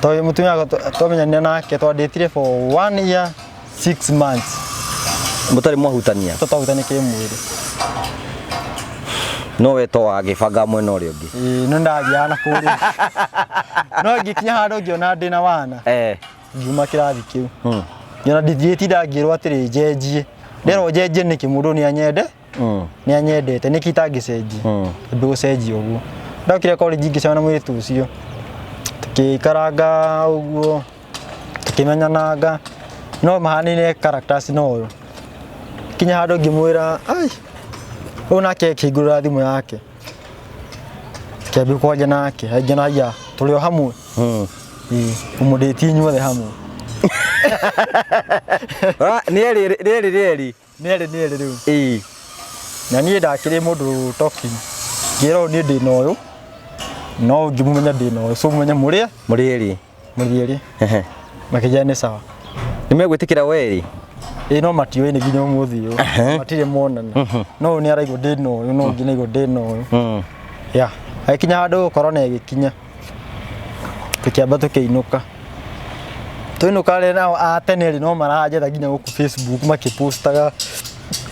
Tondũ mũtumia wakwa twamenyanire nake twandĩtire for 1 year 6 months Mũtarĩ mwahutania. tũtahutania kĩmwĩrĩ. No we to wagĩbanga mwena ũrĩa ũngĩ. Ĩĩ no ndathiaga na kũrĩa. No ngĩkinya handũ ngĩona ndĩna wana. Ngiuma kĩrathi kĩu. Ngĩona ndithiĩtinda ngĩrwo atĩrĩ njenjie. Nderwo njenjie nĩkĩ mũndũ nĩ anyende. Nĩ anyendete nĩkĩ itangĩcenjia? Ambe gũcenjia ũguo. Ndokire college ngĩcemania na mũirĩtu ũcio, tũkĩikaranga ũguo, tũkĩmenyananga, no mahanaine characters na ũyũ. Kinya handũ ngĩmwĩra ai, ũyũ nake akĩhingũrĩra thimũ yake, kĩambia kwaria nake, aingĩ tũrĩ o hamwe. Ĩĩ, ũmũndĩti inyuothe hamwe. Nĩ erĩ nĩ erĩ nĩ erĩ. Nĩ erĩ nĩ erĩ rĩu. Ĩĩ. Na niĩ ndakĩrĩ mũndũ talking, ngĩra ũyũ niĩ ndĩna ũyũ, no ũngĩmũmenya ndĩna ũyũ, so mũmenye mũrĩ Mũrĩ erĩ. Mũrĩ erĩ. Makĩnjĩra nĩ sawa. Nĩ megwĩtĩkĩra we erĩ? Ĩĩ, no matiũĩ nĩ nginya ũmũthĩ ũyũ matirĩ monana, no ũyũ nĩ araigua ndĩna ũyũ, no ũngĩ nĩaigua ndĩna ũyũ. Ya agĩkinya handũ corona ĩgĩkinya, tũkĩamba tũkĩinũka. Twainũka rĩ, nao a tene rĩ, no maranjetha nginya gũkũ Facebook makĩpostaga.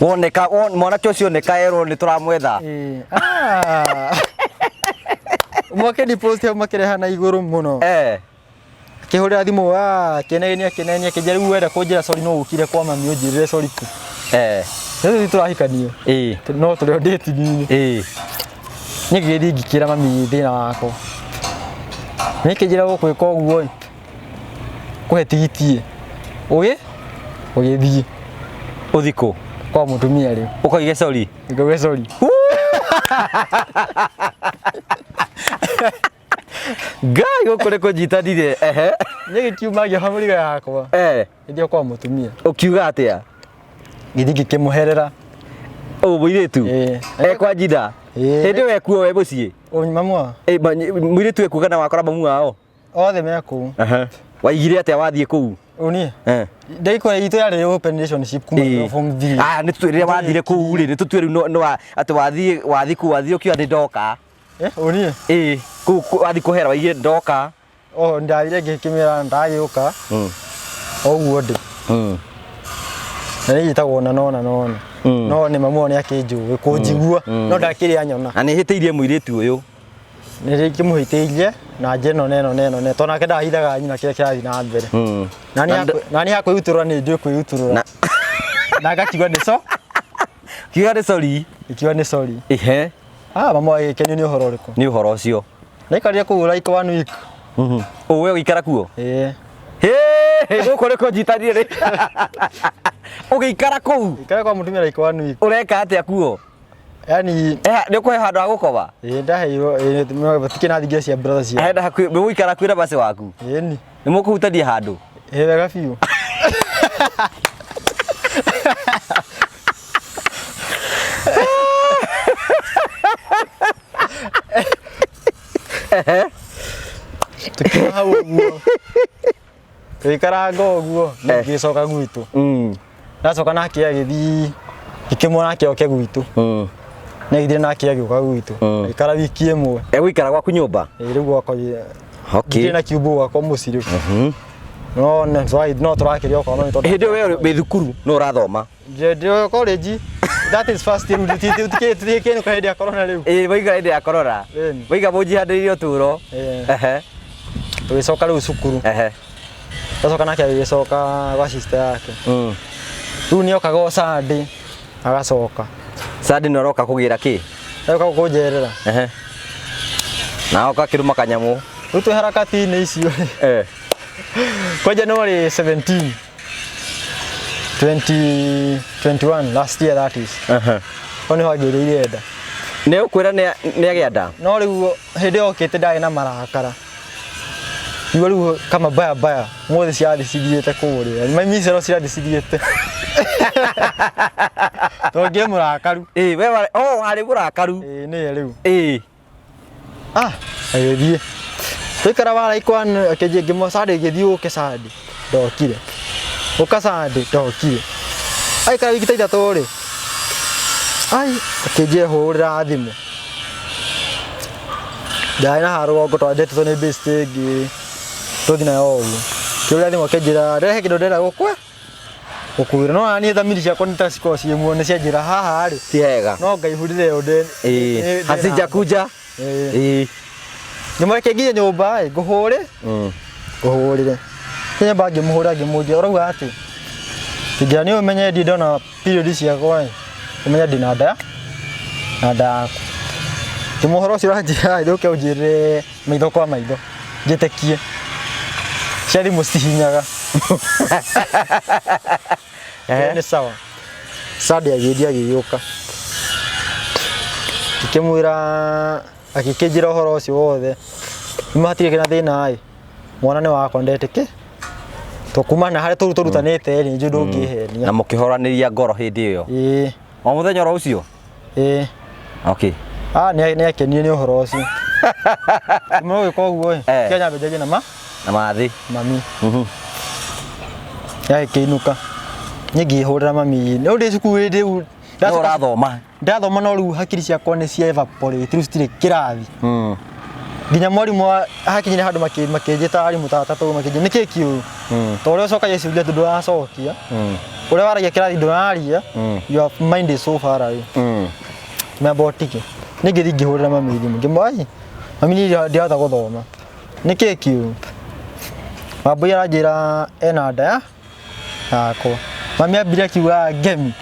Woneka mwanake ũcio oneka erwo nĩ tũramwetha. Ĩĩ. Ah. Mwake ni post hau makĩreha na igũrũ mũno. Akĩhũrĩra thimũ, akĩnegenia akĩnegenia, akĩnjĩra rĩu wenda kũnjĩra sorry no ũkire kwa mami ũnjĩrĩre sorry ku. Rĩu tũrahikania. No tũrĩ o dating-inĩ. Niĩ ngĩgĩthiĩ ngĩkĩra mami thĩna wakwa. Niĩ kĩnjĩra gũkwĩka ũguo ĩ, kũhe tigiti ĩ, ũgĩ ũgĩthiĩ. Ũthiĩ kũ? Kwa mũtumia rĩu. Ũkoige sorry. Ngauge sorry. Ngai, gũkũ nĩ kũnyitanire. Ehe. Niĩ gĩkiuma ngĩoha mũrigo yakwa. Ngĩthiĩ kwa mũtumia. Ũkiuga atĩa? Ngĩthiĩ ngĩkĩmũherera. Ũ mũirĩtu? Ĩĩ. Ekwa njitha? Ĩĩ. Hĩndĩ ĩyo ekuo we mũciĩ? Mamu wao? Mũirĩtu ekuo kana wakora mamu wao? Othe me kũu. Waigire atĩa wathiĩ kũu? Ũniĩ? Ndaikora itũ yarĩ open relationship kuma form 3. Ah, nĩ tũtue rĩrĩa wathire kũu rĩ, nĩ tũtue rĩu no atĩ wathiĩ wathiĩ kũu wathiĩ ũkiuga nĩ ndoka. Ũniĩ? Ĩĩ, kũu wathiĩ kũhera waigire ndoka. Oh, ndathire ngĩkĩmĩra ndagĩũka. O ũguo ndĩ. Na nĩ njĩtagwo na nona nona. No nĩ mamu nĩ akĩnjũĩ kũnjigua, no ndakĩrĩ anyona. Na nĩ hĩtĩirie mũirĩtu ũyũ. Nĩ rĩngĩmũhĩtĩirie na njĩra ĩno na ĩno na ĩno na tondũ nake ndahithaga nyina kĩrĩa kĩrathiĩ na mbere. Na niĩ hakwĩrutũrũra nĩ njũĩ kwĩrutũrũra. Na ngakiuga nĩ so. Kiuga nĩ sorry. Ngiuga nĩ sorry. Ihe. Ah, mamu agĩkenio nĩ ũhoro ũrĩkũ? Nĩ ũhoro ũcio. Ndaikarire kũu like 1 week. Ũwe ũgĩikara kuo? Ĩĩ. Hĩ, gũkũ nĩ kũnyitanire rĩ. Ũgĩikara kũu? Ikara kwa mũtumia like 1 week. Ũreka atĩa kuo? Yaani nĩ ũkũhe handũ ha gũkoma? Ĩĩ, ndaheirwo, ĩĩ, matikĩ na thingira cia brother cia. Henda hakuhĩ, mũgũikara hakuhĩ na basi waku? Ĩĩ ni. Nĩ mũkũhutania handũ? Ĩĩ, wega biũ. Tũkiuma hau ũguo, tũgĩikaranga ũguo, niĩ ngĩcoka gwitũ. Ndacoka nake agĩthiĩ, ngĩkĩmwona nake oke gwitũ. Nĩ agĩthire nake agĩũka gwitũ. Agĩikara wiki ĩmwe. Egũikara gwaku nyũmba? Ĩĩ, rĩu gwakwa ndirĩ na kiumbu gwakwa mũciĩ rĩu. No, no tũrakĩrĩa okorwo no nĩ tondũ Hĩndĩ ĩyo we wĩ thukuru no ũrathoma? Ndĩ college. That is first year. Tũtikĩinũka hĩndĩ ya corona rĩu. Ĩĩ, waiga hĩndĩ ya corona. Waiga mũnjihanĩrĩrie ũtũũro. Tũgĩcoka rĩu cukuru. Ndacoka nake agĩgĩcoka gwa sister yake. Rĩu nĩ okaga o Sunday agacoka. Sunday nĩ aroka kũgĩra kĩ? Aroka kũnjerera. Na oka akĩrũma kanyamũ. Rĩu twĩ harakati-inĩ icio. Kwa January 17 2021, last year that is. Ho nĩho angĩrĩire nda. Nĩ ũkwĩra nĩ agĩa nda? No rĩu hĩndĩ ĩyo okĩte ndarĩ na marakara. Igua rĩu kama baya baya mothe cirathiĩ cithiĩte kũrĩa. Micero cirathiĩ cithiĩte. Tondũ ngĩ mũrakaru. Ĩĩ, we warĩ, oh, warĩ mũrakaru. Ĩĩ, nĩye rĩu. Ĩĩ. Ah, agĩthiĩ. Twaikara wa like one, akĩnjia ngĩmwa Sunday ngĩthiĩ ũke Sunday. Ndokire. Ũka Sunday, ndokire. Aikara wiki ta ithatũ rĩ. Ai, akĩnjia hũrĩra thimũ. Ndarĩ na haha rũgongo twandĩtwo nĩ best ĩngĩ. Tũthiĩ nayo ũguo. Kĩũria thimũ akĩnjĩra rehe kĩndũ ndĩrenda gũkwĩra. No niĩ thamiri ciakwa nĩ ta cikoragwo ciĩ muoyo, nĩ cianjĩra haha rĩ. Ti hega. No ngaihũrĩre ũndũ. Ĩĩ. Hazijakuja. Ĩĩ. Ngĩmũreke nginya nyũmba ĩ, ngũhũre. Ngũhũrĩre. Nyũmba ngĩmũhũrĩra ngĩmũria ũrauga atĩ. Kĩnjĩra nĩ ũmenye ndirĩ ndona period ciakwa ĩ. Ũmenye ndĩna nda na nda yaku. Ngĩmũhoro ũhoro ũcio ũranjĩra ũke ũnjĩre maitho kwa maitho njĩtĩkie. Cia thimũ citihinyaga. Nĩ sawa. Sunday agĩthiĩ agĩgĩũka. Ngĩkĩmwĩra agĩkĩnjĩra ũhoro ũcio wothe. Nĩ hatirĩ kĩna thĩna ĩ. Mwana nĩ wakwa ndetĩkĩ. To kuma na harĩa tũru tũrutanĩte rĩ, njũĩ ndũngĩhenia. Na mũkĩhoranĩria ngoro hĩndĩ ĩyo. Ĩĩ. O mũthenya oro ũcio? Ĩĩ. Okay. Ah, nĩ akenire nĩ ũhoro ũcio. Mũno gwĩka ũguo ĩ. Kĩa nyambe njarie na ma. Na mathĩ. Mami. Yagĩkĩinũka. Niĩ ngĩhũrĩra mami. Rĩu ndĩ cukuru rĩu. No ũrathoma. Ndathoma no rĩu hakiri ciakwa nĩ cia evaporate rĩu citirĩ kĩrathi. Nginya mwarimũ hakinyire handũ makĩnjĩta arimũ ta atatũ makĩnjĩra nĩkĩ kĩũru. To ũrĩa ũcokagia ciũria tu ndũracokia. Ũrĩa waragia kĩrathi ndũraria. Your mind is so far away. Namba ũtige. Niĩ ngĩthiĩ ngĩhũrĩra mami thimũ. Ngĩmwĩra ai mami niĩ ndirahota gũthoma. Nĩkĩ kĩũru? Wambũi aranjĩra ena nda ya yakwa. Mami ambire akiuga ngemi.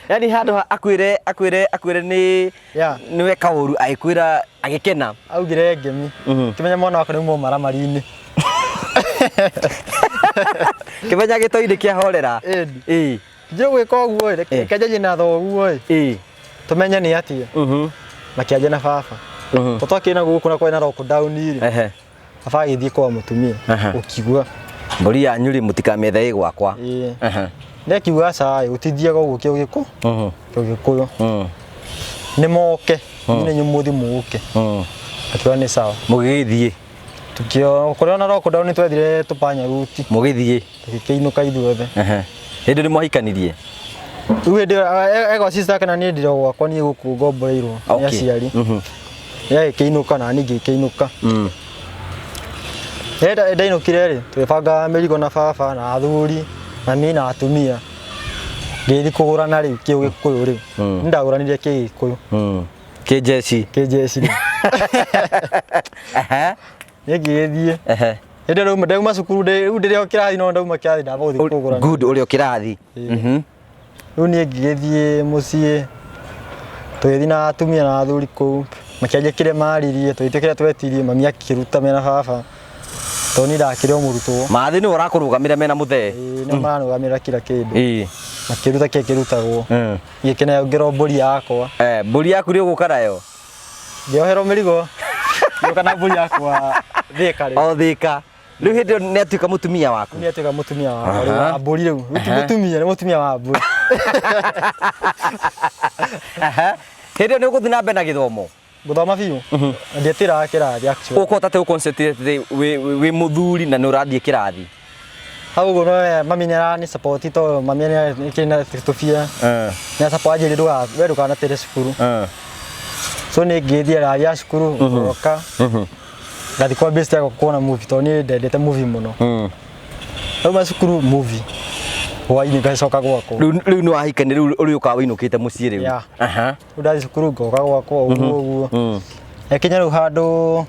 Yani handũ ha akwĩre akwĩre akwĩre nĩ Yeah. nĩ weka ũru agĩkwĩra agĩkena. Augire ngemi. Kĩmenya mwana wakwa nĩ mũmaramari-inĩ. Kĩmenya gĩtoi-inĩ kĩahorera. Ĩni. Ĩĩ. Njĩra gwĩka ũguo ĩ, reke njanjie na thoguo ĩ. Ĩĩ. Tũmenye nĩ atĩa. Makĩanjia na baba. To twakĩrĩ na gũkũ na kwarĩ na lockdown rĩ. Baba agĩthiĩ kwa mũtumia. Ũkiuga. Mbũri yanyu rĩ mũtikamĩethe ĩ gwakwa. Ĩĩ. Ndekiuga aca ĩ, gũtithiaga ũguo kĩo gĩkũ. Kĩo gĩkũyũ. Nĩ moke. Niĩ nĩ inyuĩ mũthiĩ mũke. Akiuga nĩ sawa. Mũgĩgĩthiĩ. Tukio kũrĩ ona lockdown nĩ twethire tũpanya ruti. Mũgĩthiĩ. Tũgĩkĩinũka ithuothe. Hĩndĩ nĩ mwahikanirie? Rĩu hĩndĩ ĩyo egwa sister yake na niĩ ndĩrĩ o gwakwa niĩ gũkũ ngomboreirwo nĩ aciari. Ye agĩkĩinũka na niĩ ngĩkĩinũka. Rĩrĩa ndainũkire rĩ, tũgĩbanga mĩrigo na baba na athuri, mami na atumia. Ngĩgĩthiĩ kũgũrana rĩu kĩũgĩkũyũ rĩu. Nĩ ndagũranire kĩgĩkũyũ. Kĩnjeci. Kĩnjeci rĩu. Niĩ ngĩgĩthiĩ. Hĩndĩ ĩyo ndauma cukuru rĩu ndĩrĩ o kĩrathi no ndauma kĩrathi ndamba gũthiĩ kũgũrana. Good, ũrĩ o kĩrathi. Rĩu niĩ ngĩgĩthiĩ mũciĩ, tũgĩthiĩ na atumia na athuri kũu, makĩanjia kĩrĩa maririe, tũgĩtua kĩrĩa twetirie, mami akĩruta mena baba, tondũ niĩ ndakĩrĩ o mũrutwo. Mathĩ nĩwe ũrakũrũgamĩra mena mũthee. Ĩĩ, nĩo maranũgamĩrĩra kila kĩndũ. Makĩruta kĩrĩa kĩrutagwo. Ngĩkĩnengerwo mbũri yakwa. Mbũri yaku nĩ ũgũka nayo? Ngĩoherwo mĩrigo, ngĩũka na mbũri yakwa Thĩka rĩu. O Thĩka. Rĩu hĩndĩ ĩyo nĩ atuĩka mũtumia waku? Nĩ atuĩka mũtumia wakwa rĩu, wa mbũri rĩu. Rĩu ti mũtumia, nĩ mũtumia wa mbũri. Hĩndĩ ĩyo nĩ ũgũthiĩ na mbere na gĩthomo? Gũthoma biũ. Ndietĩraga kĩrathi actually. Ũkũhota atĩa gũ concentrate wĩ mũthuri na nĩ ũrathiĩ kĩrathi? Hau ũguo no mami nĩ arani support tondũ mami nĩ akĩrĩ na tũbia. Nĩ support anjĩrire we ndũkanatĩre cukuru. So niĩ ngĩthiĩ ndathiaga cukuru ngoka. Ngathiĩ kwa best yakwa kuona movie tondũ niĩ ndendete movie mũno. Ndauma cukuru movie. Hwainĩ ngacoka gwakwa. Rĩu nĩ wahikania rĩu ũrĩũkaga wĩinũkĩte mũciĩ rĩu. Yeah. Rĩu ndathiĩ cukuru ngoka gwakwa ũguo ũguo. Yakinya rĩu handũ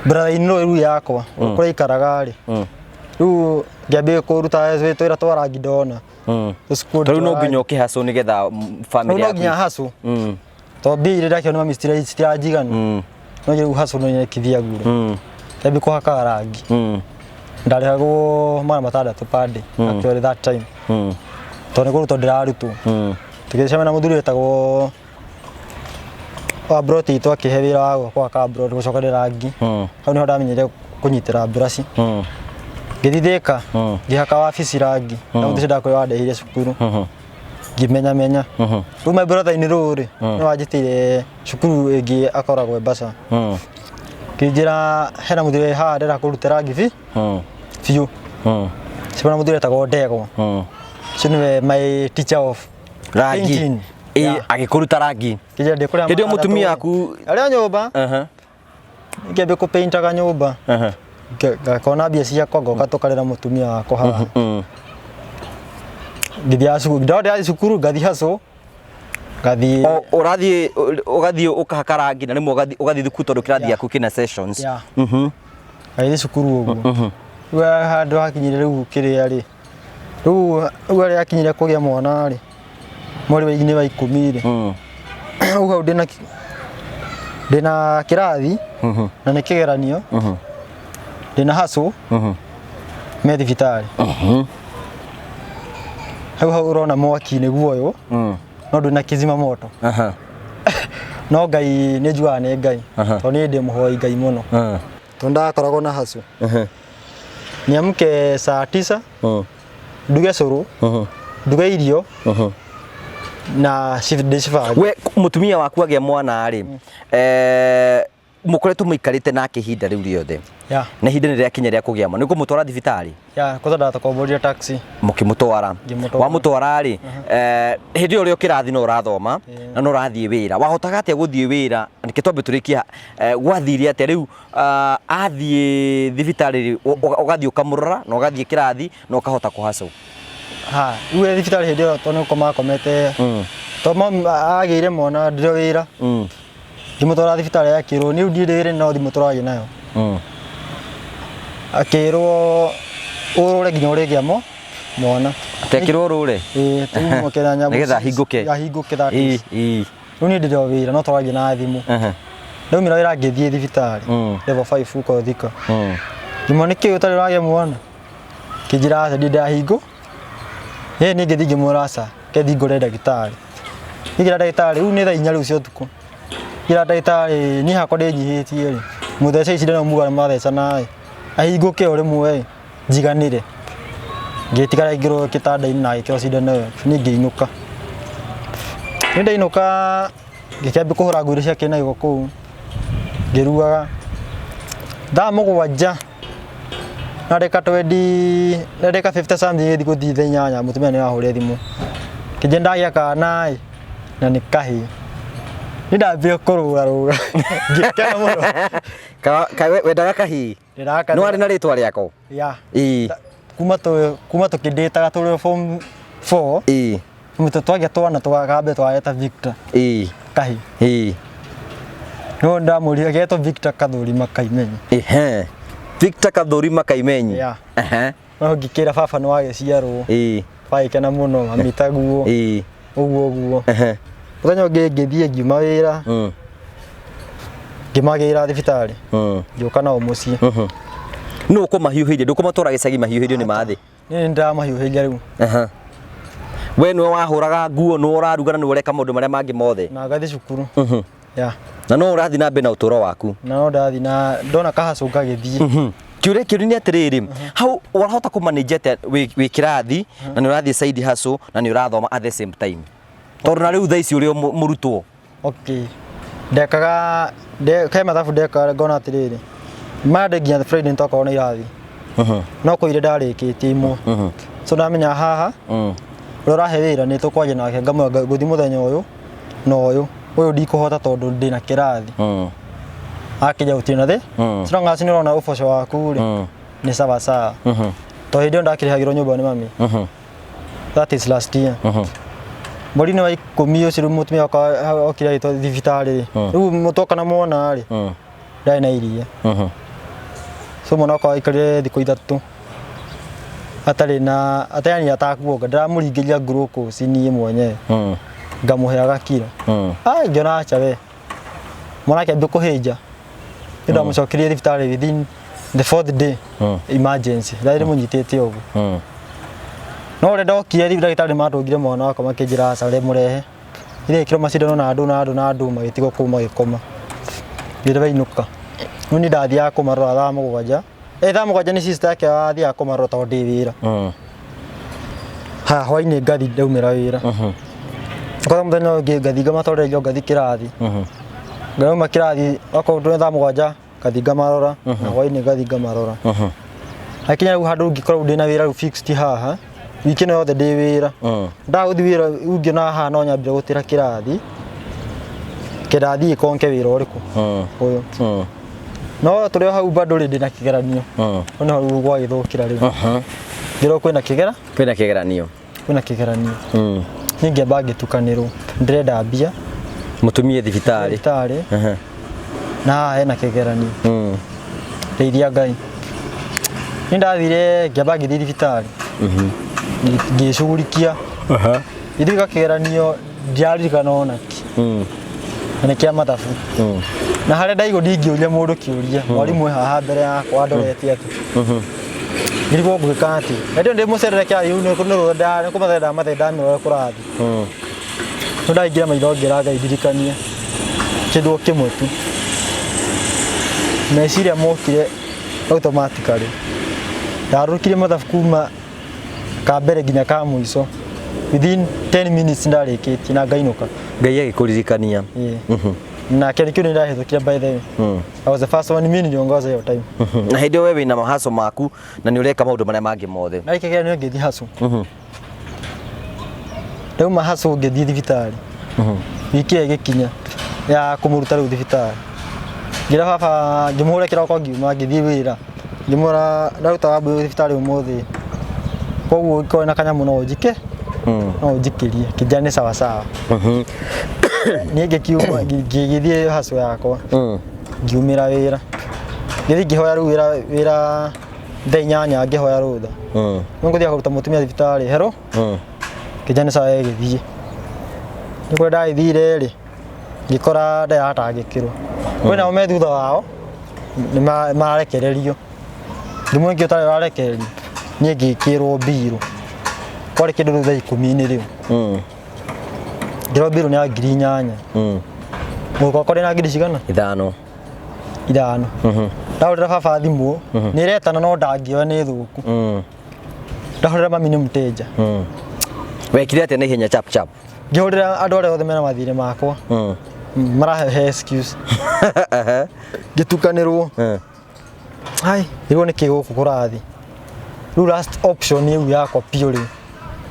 brother in law rĩu yakwa kũrĩa aikaraga rĩ. Rĩu ngĩambia kũruta twĩra twa rangi ndona. Tũcukuru Rĩu no twa nginya ũkĩhacwo nĩgetha family Rĩu no yaku. nginya hacwo. Tondũ mbia iria ndakĩona mami citiranjigana. No rĩu hacwo no nyekithia ngure. Ngĩambia kũhakaga rangi. Ndarĩhagwo 600 per day actually that time. Tondũ nĩ kũrutwo ndĩrarutwo. Tũgĩcemania na mũthuri wetagwo wa broti itũ akĩhe wĩra wa kũhaka broti gũcokeria rangi. Hau nĩho ndamenyire kũnyitĩra mburaci. Ngĩthiĩ Thĩka, ngĩhaka wabici rangi. Na mũthuri ũcio ndakwĩra wandehire cukuru. Ngĩmenyamenya. Rĩu my brother in law rĩ, nĩwe wanjĩtĩire cukuru ĩngĩ akoragwo Embasa. Kĩnjĩra hena mũthuri wĩ haha ndĩrenda kũruta rangi biũ. Cemania na mũthuri wetagwo Ndegwa. Ũcio nĩwe my teacher of Rangi. painting. Ĩĩ, agĩkũruta rangi. Kĩnjĩra ndĩkũrĩa Hĩndĩ ĩyo matandatũ mũtumia rĩ. waku Arĩ o nyũmba. Ngĩambia kũpaintaga nyũmba. Ngakona mbia ciakwa ngoka tũkarĩra mũtumia wakwa haha. Ngĩthiaga cukuru, ndona ndĩrathiĩ cukuru ngathiĩ hustle. Ngathiĩ Ũrathiĩ ũgathiĩ ũkahaka rangi na rĩmwe ũgathiĩ thukuru tondũ kĩrathi gĩaku kĩna sessions. Ngathiĩ cukuru ũguo. Rĩu handũ hakinyire rĩu kĩrĩa rĩ. Rĩu rĩu harĩa akinyire kũgĩa mwana rĩ, mweri wa inĩ wa 10 rĩ, rĩu hau ndĩna kĩrathi na nĩ kĩgeranio, ndĩna hustle me thibitarĩ. Hau hau ũrona mwaki nĩguo ũyũ, no ndwĩna kĩzima moto. No Ngai nĩ njugaga nĩ Ngai, tondũ niĩ ndĩ mũhoi Ngai mũno, tondũ ndakoragwo na hustle. Niamke saa 9, nduge cũrũ, nduge irio na ndĩcibange. We mũtumia waku agĩa mwana rĩ, mũkoretwo mũikarĩte nake ihinda rĩu rĩothe? Yeah. Na ihinda nĩ rĩakinya rĩa kũgĩa mwana, nĩ kũmũtwara thibitarĩ? Yeah, kwanza ndatakomborire taxi. Mũkĩmũtwara? Ngĩmũtwara. Wamũtwara rĩ, hĩndĩ ĩyo ũrĩ o kĩrathi no ũrathoma na no ũrathiĩ wĩra, wahotaga atĩa gũthiĩ wĩra? Reke twambe tũrĩkie, gwathire atĩa rĩu athiĩ thibitarĩ rĩ, ũgathiĩ ũkamũrora na ũgathiĩ kĩrathi na ũkahota kũhacũ? Ha, rĩu e thibitarĩ hĩndĩ ĩyo tondũ nĩ gũkoma akomete, tondũ agĩire mwana ndĩrĩ wĩra, ngĩmũtwara thibitarĩ akĩrwo niĩ ndirĩ wĩra no thimũ tũraria nayo, akĩrwo ũrũre nginya ũrĩgĩa mwana. Atekĩrwo rũre? Ĩĩ, rĩu mũkĩra nyamũ Nĩgetha ahingũke. Ahingũke, that is. Rĩu niĩ ndĩrĩ o wĩra no tũraria na thimũ. Ndaumĩra wĩra ngĩthiĩ thibitarĩ level 5 huko Thika. Ngĩmwona nĩkĩ ũtarĩ ũragĩa mwana, kĩnjĩra aca ndirĩ ndahingũ. Ĩ niĩ ngĩthiĩ ngĩmwĩra aca ke thiĩ ngũre ndagĩtarĩ. Ngĩra ndagĩtarĩ rĩu nĩ thaa 4 rĩu cia ũtukũ. Ngĩra ndagĩtarĩ niĩ hakwa ndĩnyihĩtie rĩ, mũthece ici ndĩna muga mathecana ĩ, ahingũke o rĩmwe ĩ, njiganĩre. Ngĩtigara aingĩrwo gĩtanda-inĩ na agĩkĩrwo cindano ĩyo, niĩ ngĩinũka. Niĩ ndainũka ngĩkĩambia kũhũra nguo iria ciakĩrĩ na gĩko kũu, ngĩrugaga. Thaa 7 na ndagĩka 20 na ndagĩka 50 something ĩgĩthiĩ gũthiĩ thaa 8, mũtumia nĩ arahũrire thimũ. Kĩnjĩra ndagĩa kana ĩ, na nĩ kahĩĩ. Niĩ ndambire kũrũga rũga ngĩkena mũno. Wendaga kahĩĩ? Ndĩraka. Nĩ warĩ na rĩtwa rĩako? Yeah. Ĩĩ. Kuma tũkĩndĩtaga tũrĩ form 4. Mũtũ twagĩa twana twagambe twageta Victor. Kahĩĩ. No ndamũria agetwo Victor Kathuri Makaimenyi. Ehe. Victor Kathuri Makaimenyi. Yeah. Ehe. No ngĩkĩra baba nĩ wagĩciarwo. Bagĩkena mũno mami taguo. Ũguo ũguo. Ehe. Mũthenya ũngĩ ngĩthiĩ ngiuma wĩra. Ngĩmagĩra thibitarĩ. Ngĩũka nao mũciĩ. Nũ ũkũmahiũhĩria? Ndũkũmatwara gĩcagi mahiũhĩrio nĩ mathĩ? Niĩ nĩndĩramahiũhĩria rĩu. We nĩwe wahũraga nguo, nĩwe ũraruga na nĩwe ũreka maũndũ marĩa mangĩ mothe. Na ngathiĩ cukuru. Yeah. Na no ũrathiĩ na mbere na ũtũũro waku. Na no ndathiĩ na ndona kahacũ ngagĩthiĩ. Kĩũria kĩũria nĩ atĩrĩrĩ, hau wahota kũmanage atĩa wĩ kĩrathi na nĩ ũrathiĩ side hustle na nĩ ũrathoma at the same time? Tondũ na rĩu thaa ici ũrĩ o mũrutwo. Okay. Ndekaga he mathabu ndekaga ngona atĩrĩrĩ, Monday nginya Friday nĩtwakoragwo na irathi. No kũire ndarĩkĩtie imwe. So ndamenya haha ũrĩa ũrahe wĩra nĩ tũkwaria nake ngamwĩra ngũthiĩ mũthenya ũyũ na ũyũ, ũyũ ndikũhota tondũ ndĩna kĩrathi. Akĩnja gũtirĩ na thĩ. So no ngaci nĩ ũrona ũboco waku rĩ nĩ sawa sawa. Tondũ hĩndĩ ĩyo ndakĩrĩhagĩrwo nyũmba nĩ mami. That is last year. Mweri-inĩ wa 10 ũcio rĩu mũtumia wakwa okire agĩtwo thibitarĩ rĩ. Rĩu twoka na mwana rĩ, ndarĩ na iria. So mwana wakwa aikarire thikũ 3 atarĩ na atarĩ yani atakuonga, ndĩramũringĩria glucose niĩ mwenyewe. Ngamũheaga kiro. Ah, ngĩona acha we. Mwana akĩambia kũhĩnja. Nĩ ndamũcokirie thibitarĩ within the fourth day, emergency. Ndarĩ ndĩmũnyitĩte ũguo. No ũrĩa ndokire rĩu ndagĩtarĩ matũngire mwana wakwa makĩnjĩra aca mũrehe. Irekĩrwo macindano na andũ na andũ na andũ magĩtigwo kũu magĩkoma. Ngĩrĩ wainũka. Rĩu niĩ ndathiaga kũmarora thaa 7. Thaa 7 nĩ sister yake wathiaga kũmarora tondũ ndĩ wĩra. Ha hwainĩ ngathi ndaumĩra wĩra. Kwanza mũthenya ũngĩ ngathi ngamatwarĩra irio ngathi kĩrathi. Ngauma kĩrathi okorwo twĩ thaa 7 ngathi ngamarora na hwainĩ ngathi ngamarora. Hakinya rĩu handũ ngĩkorwo ndĩna wĩra rĩu fixed haha wiki ĩno yothe ndĩ wĩra. Ndagũthiĩ wĩra rĩu ngĩona haha no nyambire gũtĩra kĩrathi kĩnda thiĩ konke wĩra ũrĩkũ ũyũ. No tũrĩ o hau bado rĩ ndĩna kĩgeranio. Hau nĩho rĩu gwagĩthũkĩra rĩu. Ngĩrwo kwĩna kĩgera? Kwĩna kĩgeranio. Kwĩna kĩgeranio. Niĩ ngĩamba ngĩtukanĩrwo. Ndĩrenda mbia. Mũtumie thibitarĩ. Thibitarĩ. Na haha hena kĩgeranio. Ndeithia Ngai. Niĩ ndathire ngĩamba ngĩthiĩ thibitarĩ. Ngĩcugurikia. Gĩthiĩ kĩgeranio ndiaririkana ona ki. Na nĩ kĩa mathabu. Na harĩa ndaigua ndingĩũria mũndũ kĩũria, mwarimũ e haha mbere yakwa andorete atĩ. Ngĩrigwo ngwĩka atĩ. Na ndĩ mũcerere kĩrathi rĩu nĩ kũmathe ndamathe ndamĩrora kũrathi. No ndaingĩra maitho ngĩra Ngai ndirikanie kĩndũ o kĩmwe tu. Meciria mokire automatically. Ndarũrũkirie mathabu kuma ka mbere nginya ka mũico. Within 10 minutes ndarĩkĩtie na ngainũka. Ngai agĩkũririkania. Ĩĩ. Na kĩndũ kĩu nĩ ndahĩtũkire, by the way. I was the first one, mimi niliongoza hiyo time. Na hĩndĩ ĩyo we wĩna mahaco maku na nĩ ũreka maũndũ marĩa mangĩ mothe. Na kĩgeranio ngĩthiĩ hacu. Ndauma hacu ngĩthiĩ thibitarĩ. Wiki ĩyo ĩgĩkinya ya kũmũruta rĩu thibitarĩ. Ngĩra baba, ngĩmũhũra kĩroko ngiuma ngĩthiĩ wĩra. Ngĩmwĩra ndaruta wambui thibitarĩ ũmũthĩ. Koguo ũngĩkorwo na kanyamũ no ũnjike no ũnjikĩrie. Kĩnjĩra nĩ sawa sawa. Niĩ ngĩkiuma ngĩgĩthiĩ hacu yakwa. Ngiumĩra wĩra. Ngĩthiĩ ngĩhoya rĩu wĩra thaa 8 ngĩhoya rũtha. Nĩ ngũthiĩ kũruta mũtumia thibitarĩ. Hello? Kĩnjĩra nĩ sawa ĩgĩthiĩ. Nĩ kũrĩa ndagĩthire rĩ, ngĩkora ndĩratangĩkĩrwo. Kwĩna me thutha wao nĩ marekererio. Ngĩmwe ũngĩ ũtarĩ ũrarekererio, niĩ ngĩkĩrwo mbirũ. Kwarĩ kĩndũ rĩu thaa 10-inĩ rĩu. Ngĩrwo mbirũ nĩ ya 8,000. Mũhuko wakwa ndĩ na ngiri cigana? 5. 5. Ndahũrĩra baba thimũ, nĩ ĩretana no ndangĩoya nĩ thũku. Ndahũrĩra mami nĩ mteja. Wekire atĩa na ihenya chap chap? Ngĩhũrĩra andũ arĩa othe mena mathirĩ makwa. Marahe excuse. Ngĩtukanĩrwo. Ai, rĩu nĩ kĩ gũkũ kũrathiĩ? Rĩu last option rĩu yakwa biũ rĩu.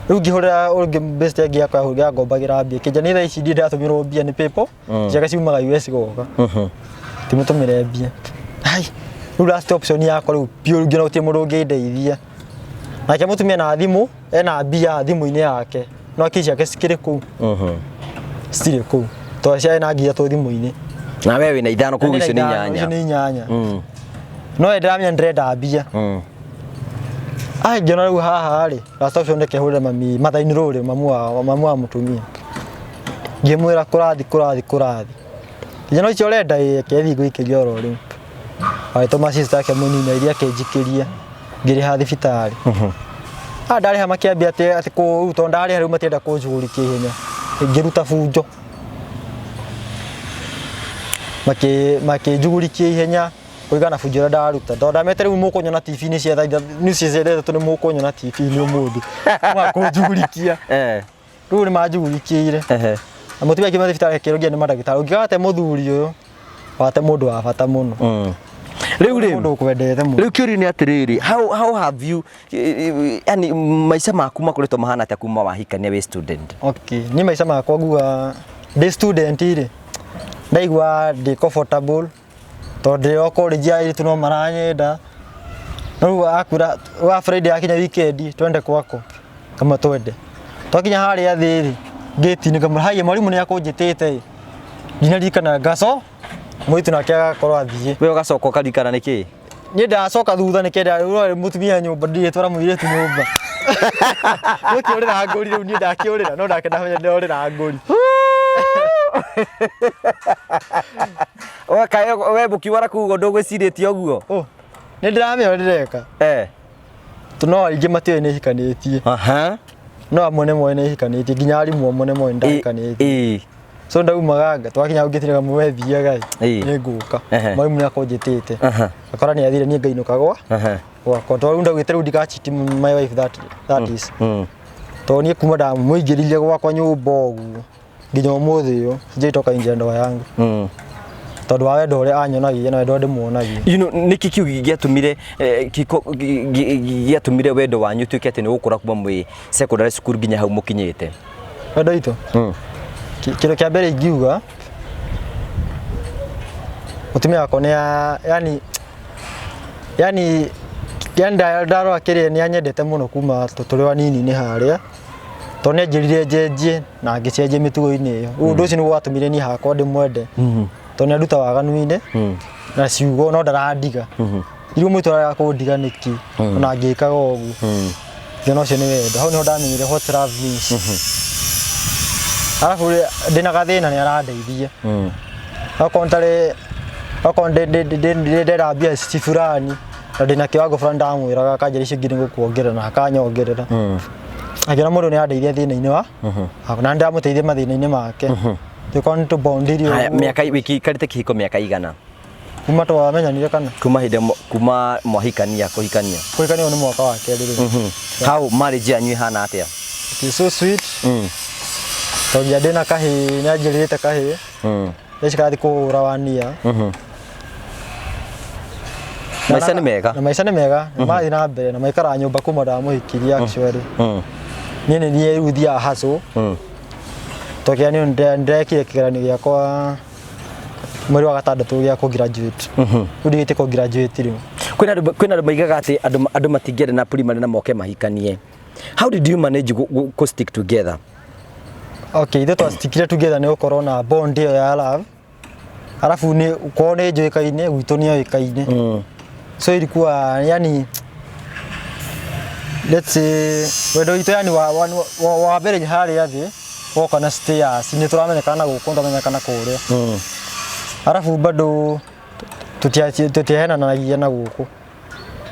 Rĩu ngĩhũrĩra ũngĩ best ĩngĩ yakwa yangombagĩra mbia. Kĩnja nĩ thaa ici ndirĩ ndatũmĩrwo mbia nĩ PayPal. Ciake ciumaga US goka. Timũtũmĩre mbia. Ai, rĩu last option yakwa rĩu biũ rĩu ngĩona gũtirĩ mũndũ ũngĩndeithia. Nake mũtumia na thimũ ena mbia thimũ-inĩ yake. No akili ciake cikĩrĩ kũu. Citirĩ kũu. Tondũ ciarĩ na 3,000 thimũ-inĩ. Na we wĩna 5 koguo icio nĩ Icio 8. nĩ 8. No we ndĩramenya ndĩrenda mbia. Ai, ngĩona rĩu haha rĩ, last option reke hũrĩre mami mathainĩ rũrĩ mamu wa mũtumia. Ngĩmwĩra kũrathi kũrathi kũrathi. Nginya icio ũrenda ĩ reke thiĩ ngũikĩrie oro rĩu. Agĩtũma sister yake mũnini iria akĩnjikĩria ngĩrĩha thibitarĩ. Ah, ndarĩha makĩambia atĩ kũ tondũ ndarĩha rĩu matienda kũnjugũrikia ihenya. Ngĩruta bunjo. Makĩnjugũrikia ihenya kũringana na bunjo ĩrĩa ndaruta. Tondũ ndamete rĩu mũkũnyona TV-inĩ cia thaa news cia 3 nĩ mũkũnyona TV-inĩ ũmũthĩ. Makũnjugũrikia. Rĩu nĩ manjugũrikĩire. Na mũtumia akiuma thibitarĩ akĩrwo nginya nĩ mandagĩtarĩ. Ũngĩgate mũthuri ũyũ, wate mũndũ wa bata mũno. Rĩu rĩ, Mũndũ ũkwendete mũno. Rĩu kĩũria nĩ atĩrĩrĩ, how have you, yani maica maku makoretwo mahana atĩa kuma wahikania wĩ student? Okay, niĩ maica makwa nguga ndĩ student rĩ, ndaigua ndĩ comfortable tondũ ndĩ o college airĩtu no maranyenda. No rĩu akwĩra wa Friday yakinya weekend twende kwako, kama twende. Twakinya harĩa thĩ rĩ, gate-inĩ ngamwĩra haiya mwarimũ nĩ akũnjĩtĩte ĩ. Ndinaririkana ngaco mũirĩtu nake agakorwo athiĩ. We ũgacoka ũkaririkana nĩkĩ? Niĩ ndacoka thutha nĩkenda rĩu mũtumia nyũmba ndigĩtwara mũirĩtu nyũmba. Gũkĩũrĩra ngũri rĩu niĩ ndakĩũrĩra no ndake ndamenya ndĩrorĩra ngũri. We mũkiwara kũu ũguo ndũgwĩcirĩtie ũguo? Oh, nĩ ndĩramenya ũrĩa ndĩreka. No aingĩ matiũĩ nĩ hikanĩtie. No amwe nĩ moĩ nĩ hikanĩtie nginya arimũ amwe nĩ moĩ nĩ ndahikanĩtie. So ndaumaga nga twakinya ngĩtire kamwe thiaga ĩ. Nĩ ngũka. Mwarimũ nĩ akonjĩtĩte. Akora nĩ athire niĩ ngainũka gwa. Gwakwa. Tondũ rĩu ndaugĩte rĩu ndigacheat my wife that is. Tondũ niĩ kuma ndamũingĩririe gwakwa nyũmba ũguo nginya ũmũthĩ ũyũ sijaitoka nje ya ndoa yangu. Tondũ wa wendo ũrĩa anyonagia na wendo ũrĩa ndĩmuonagia. You know, nĩkĩ kĩu gĩatũmire gĩatũmire wendo wanyu ũtuĩke atĩ nĩ ũgũkũra kuma mwĩ secondary school nginya hau mũkinyĩte? Wendo witũ? Kĩndũ kĩa mbere ingiuga mũtumia wakwa nĩ yani yani yani ndarora kĩrĩa nĩ anyendete mũno kuma tũrĩ anini-inĩ harĩa tondũ nĩ anjĩrire njenjie na ngĩcenjia mĩtugo-inĩ ĩyo. Rĩu ũndũ ũcio nĩguo watũmire niĩ hakwa ndĩmwende tondũ nĩ anduta waganu-inĩ na ciugo no ndarandiga. Irigũ mũitũ ararega kũndiga nĩkĩ ona ngĩkaga ũguo. Ngĩona ũcio nĩ wendo. Hau nĩho ndamenyire what love means. Arabu ndĩna gathĩna nĩ arandeithia. Okorwo ntarĩ, okorwo ndĩrenda mbia ci fulani na ndĩna kĩwango fulani, ndamwĩraga akanjĩra icio ingĩ nĩngũkuongerera na akanyongerera. Akĩona mũndũ nĩ andeithia thĩna-inĩ wa na ndamũteithia mathĩna-inĩ make. Tũkorwo nĩ tũbondiri Haya, ũguo. Mĩaka wĩikarĩte kĩhiko mĩaka igana? Kuma twamenyanire kana? Kuma hĩndĩ kuma mwahikania, kũhikania. Kũhikania, ũyũ nĩ mwaka wa kerĩ rĩu. How marriage yanyu ĩhana atĩa? It is so sweet. Tondũ nginya ndĩna kahĩĩ, nĩ anjĩrĩte kahĩĩ. Thaa ici karathiĩ kũhũra wania. Maica nĩ mega. Na maica nĩ mega, nĩ marathiĩ na mbere na maikaraga nyũmba kuma ndamũhikirie actually. Niĩ nĩ niĩ rĩu thiaga hustle. Tondũ niĩ ndĩrekire kĩgeranio gĩakwa mweri wa gatandatũ gĩa kũ graduate. Rĩu ndigĩte kũ graduate rĩu. Kwĩna andũ maigaga atĩ andũ matingĩenda na primary na moke mahikanie. How did you manage go stick together? Okay, ithuĩ twastikire together nĩ gũkorwo na bond ĩyo ya love. Alafu nĩ kwao nĩ njũĩkaine, gwitũ nĩ oĩkaine. So ilikuwa yani, let's say, wendo witũ yani wa mbere harĩa thĩ woka na stairs, nĩ tũramenyekana na gũkũ, tũramenyekana kũrĩa. Alafu bado tũtiahenanagia na gũkũ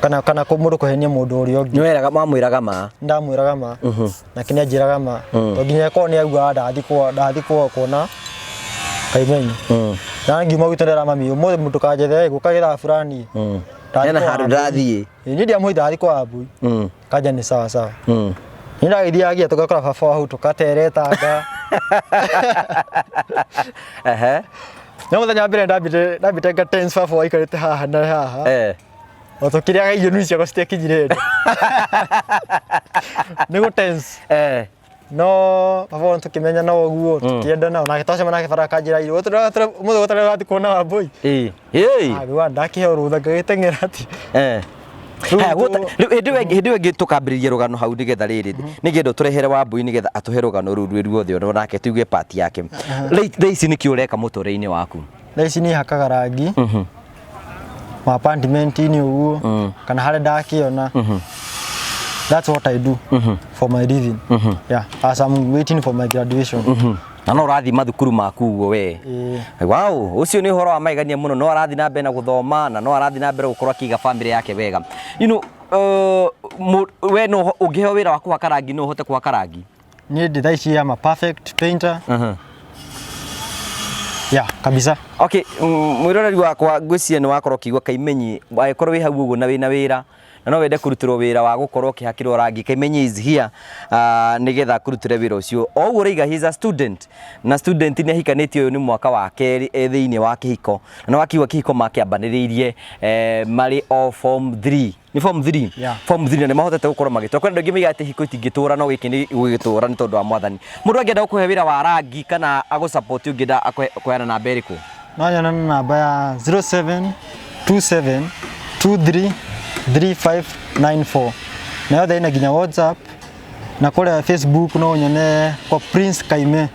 kana mũndũ kũhenia mũndũ ũrĩa ũngĩ. Nĩ weraga, mamwĩraga ma? Ndamwĩraga ma, nake nĩ anjĩraga ma. To nginya ĩkorwo nĩ augaga ndathi kuona Kaimenyi. Na ngiuma gwitũ ndera mami, ũmũthĩ mũndũkanjethe gũka gĩthaa fulani. Ndathi Hena kwa handũ Wambui. ndathiĩ. Ĩ, niĩ ndiamũhitha, ndathi kwa Wambui. Kanja nĩ sawa sawa. Niĩ ndagĩthiagia tũgakora baba hau tũkateretanga. No mũthenya wa mbere ndambĩte nga tense, baba waikarĩte haha na haha. O tũkĩrĩaga irio, nui ciakwa citiakinyire nda. Nĩ gũ tense. No baba wao tũkĩmenyana ũguo, tũkĩendana, onake twacema nake bara akanjĩra irio ũmũthĩ gũtarĩ ũrathiĩ kuona Wambui. Ĩ. Ĩ. Agĩuga ndakĩheo rũtha ngagĩteng'era ati. Rĩu Haya, rĩu hĩndĩ ĩyo ĩngĩ tũkambĩrĩria rũgano hau, nĩgetha rĩrĩ nĩgetha tũrehere Wambui, nĩgetha atũhe rũgano rũu rwĩ ruothe, ona nake tuigue part yake. Rĩu thaa ici nĩkĩ ũreka mũtũrĩre-inĩ waku? Thaa ici niĩ hakaga rangi ma apartment-inĩ ũguo kana harĩa ndakĩona. That's what I do for my living, yeah, as I'm waiting for my graduation. Na no ũrathiĩ mathukuru maku ũguo we? Ĩĩ. Wow, ũcio nĩ ũhoro wa magegania mũno. No arathiĩ na mbere na gũthoma na no arathiĩ na mbere gũkorwo akĩiga family yake wega. We no ũngĩheo wĩra wa kũhaka rangi, no ũhote kũhaka rangi? Niĩ ndĩ thaa ici am a perfect painter, yeah, kabisa. Okay, mwĩroreri wakwa, ngwĩciria nĩ wakorwo ũkĩigua Kaimenyi. Angĩkorwo wĩ hau ũguo na wĩna wĩra na no wende kũrutĩrwo wĩra wa gũkorwo ũkĩhakĩrwo rangi, Kaimenyi is here nĩgetha akũrutĩre wĩra ũcio. O ũguo ũraiga, he is a student, na student nĩ ahikanĩtie, ũyũ nĩ mwaka wa kerĩ e thĩinĩ wa kĩhiko, na nĩ wakiuga kĩhiko makĩambanĩrĩirie marĩ o form 3, nĩ form 3? Yeah. Form 3, na nĩ mahotete gũkorwo magĩtũra. Kwĩna andũ aingĩ maigaga atĩ hiko itingĩtũra, no gĩkĩ nĩ gũgĩtũra nĩ tondũ wa Mwathani. Mũndũ angĩenda gũkũhe wĩra wa rangi kana agũ support, ũngĩenda kũheana namba ĩrĩkũ? No nyone na namba ya 0727 23 3594, na yothe ina nginya WhatsApp na kũrĩa Facebook no nyone kwa Prince Kaime.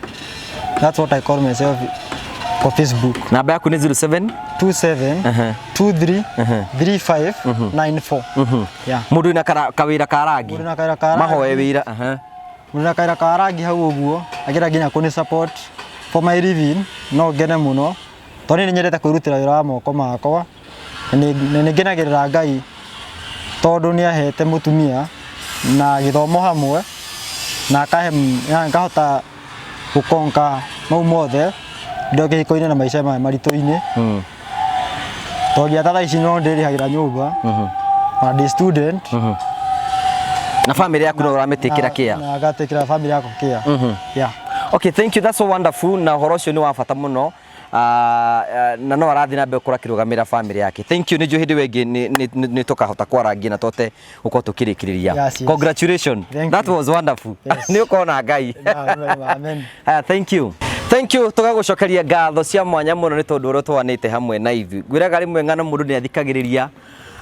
That's what I call myself kwa Facebook. Namba yaku nĩ 07 27 23 3594, yeah. Mũndũ wĩna kawĩra ka rangi. Mũndũ na kawĩra ka rangi. Mahoe wĩra. Mũndũ na kawĩra ka rangi hau ũguo agĩra nginya kũni support for my living, no ngene mũno tondũ niĩ nĩ nyendete kwĩrutĩra wĩra wa moko makwa, na nĩ ngenagĩrĩra Ngai tondũ nĩ ahete mũtumia na gĩthomo hamwe na akahe na ngahota gũkonka mau mothe ndĩ kĩhiko-inĩ na maica maya maritũ-inĩ, tondũ nginya ta thaa ici no ndĩrĩhagĩra nyũmba ona ndĩ student. Na family yaku no ũramĩtĩkĩra kĩa? Na ngatĩkĩra family yakwa kĩa, yeah. Okay, thank you, that's so wonderful, na ũhoro ũcio nĩ wa bata mũno. Na no arathiĩ na mbere gũkorwo akĩrũgamĩrĩra family yake. Thank you, nĩ njũĩ hĩndĩ ĩyo ĩngĩ nĩ tũkahota kwarangia na tũhote gũkorwo tũkĩrĩkĩrĩria. Congratulations. Thank That you. was wonderful. Yes. Nĩ ũkona Ngai. Yeah, amen. Haya, thank you. Thank you, tũgagũcokeria ngatho cia mwanya mũno nĩ tondũ ũrĩa twanĩte hamwe na ithuĩ. Ngwĩraga rĩmwe ng'ano mũndũ nĩ athikagĩrĩria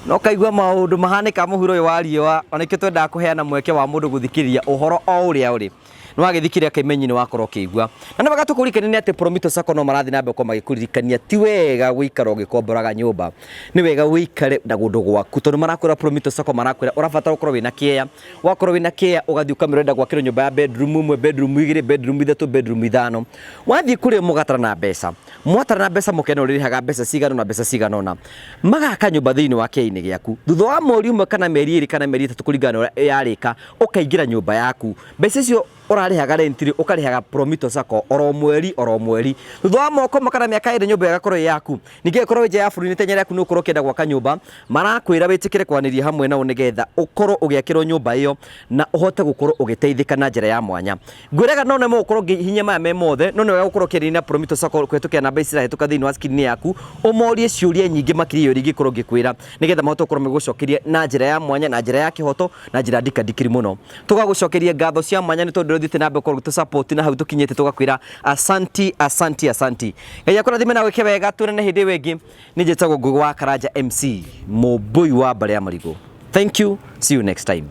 no kaigua maũndũ mahanĩka mũhuro ũyũ wa riũa, ona nĩkĩo twendaga kũheana mweke wa mũndũ gũthikĩrĩria ũhoro o ũrĩa ũrĩ. Nĩ wagĩthiĩ kĩrĩa kĩmenyi nĩ wakorwo ũkĩigua. Na nĩ wega tũkũririkanie atĩ Promito Sacco no marathiĩ na mbere gũkorwo magĩkũririkania ti wega gũikara ũgĩkomboraga nyũmba. Nĩ wega ũikare na kũndũ gwaku tondũ marakwĩra Promito Sacco marakwĩra ũrabatara ũkorwo wĩna kĩea. Wakorwo wĩna kĩea ũgathiĩ ũkamĩra ũrenda gwakĩrwo nyũmba ya bedroom ĩmwe, bedroom igĩrĩ, bedroom ithatũ, bedroom ithano. Wathiĩ kũrĩ o mũgatarana mbeca. Mwatarana mbeca mũkena ũrĩrĩhaga mbeca cigana ũna, mbeca cigana ũna. Magaka nyũmba thĩinĩ wa kĩea-inĩ gĩaku. Thutha wa mweri ũmwe kana mĩeri ĩrĩ kana mĩeri ĩtatũ kũringana na ũrĩa yarĩka, ũkaingĩra nyũmba yaku. Mbeca icio ũrarĩhaga rent rĩ, ũkarĩhaga Promito Sacco oro mweri oro mweri. Thutha wa mwaka ũmwe kana mĩaka ĩrĩ nyũmba ĩyo ĩgakorwo ĩ yaku. Ningĩ angĩkorwo wĩ nja ya bũrũri nĩ itanya rĩaku nĩ ũkorwo ũkĩenda gwaka nyũmba, marakwĩra wĩtĩkĩre kwaranĩria hamwe nao nĩgetha ũkorwo ũgĩakĩrwo nyũmba ĩyo na ũhote gũkorwo ũgĩteithĩka na njĩra ya mwanya. Ngwĩraga no nĩmo gũkorwo ngĩhihinya maya me mothe, no nĩ wega gũkorwo ũkĩaranĩria na Promito Sacco kũhĩtũkĩra namba ici cirahĩtũka thĩinĩ wa screen yaku, ũmorie ciũria nyingĩ makĩria ya ũrĩa ingĩkorwo ngĩkwĩra nĩgetha mahote gũkorwo magĩgũcokeria na njĩra ya mwanya, na njĩra ya kĩhoto, na njĩra ndikandikĩru mũno. Tũgagũcokeria ngatho cia mwanya nĩ tondũ ũthiĩte na mbere gũkorwo ũgĩtũ support na hau tũkinyĩte tũgakwĩra asanti, asanti, asanti. Ngai akũrathime na gwĩke wega, tuonane hĩndĩ ĩyo ĩngĩ. Niĩ njĩtagwo Ngũgĩ wa Karanja MC, mũmbũi wa mbarĩ ya Marigũ. Thank you, see you next time.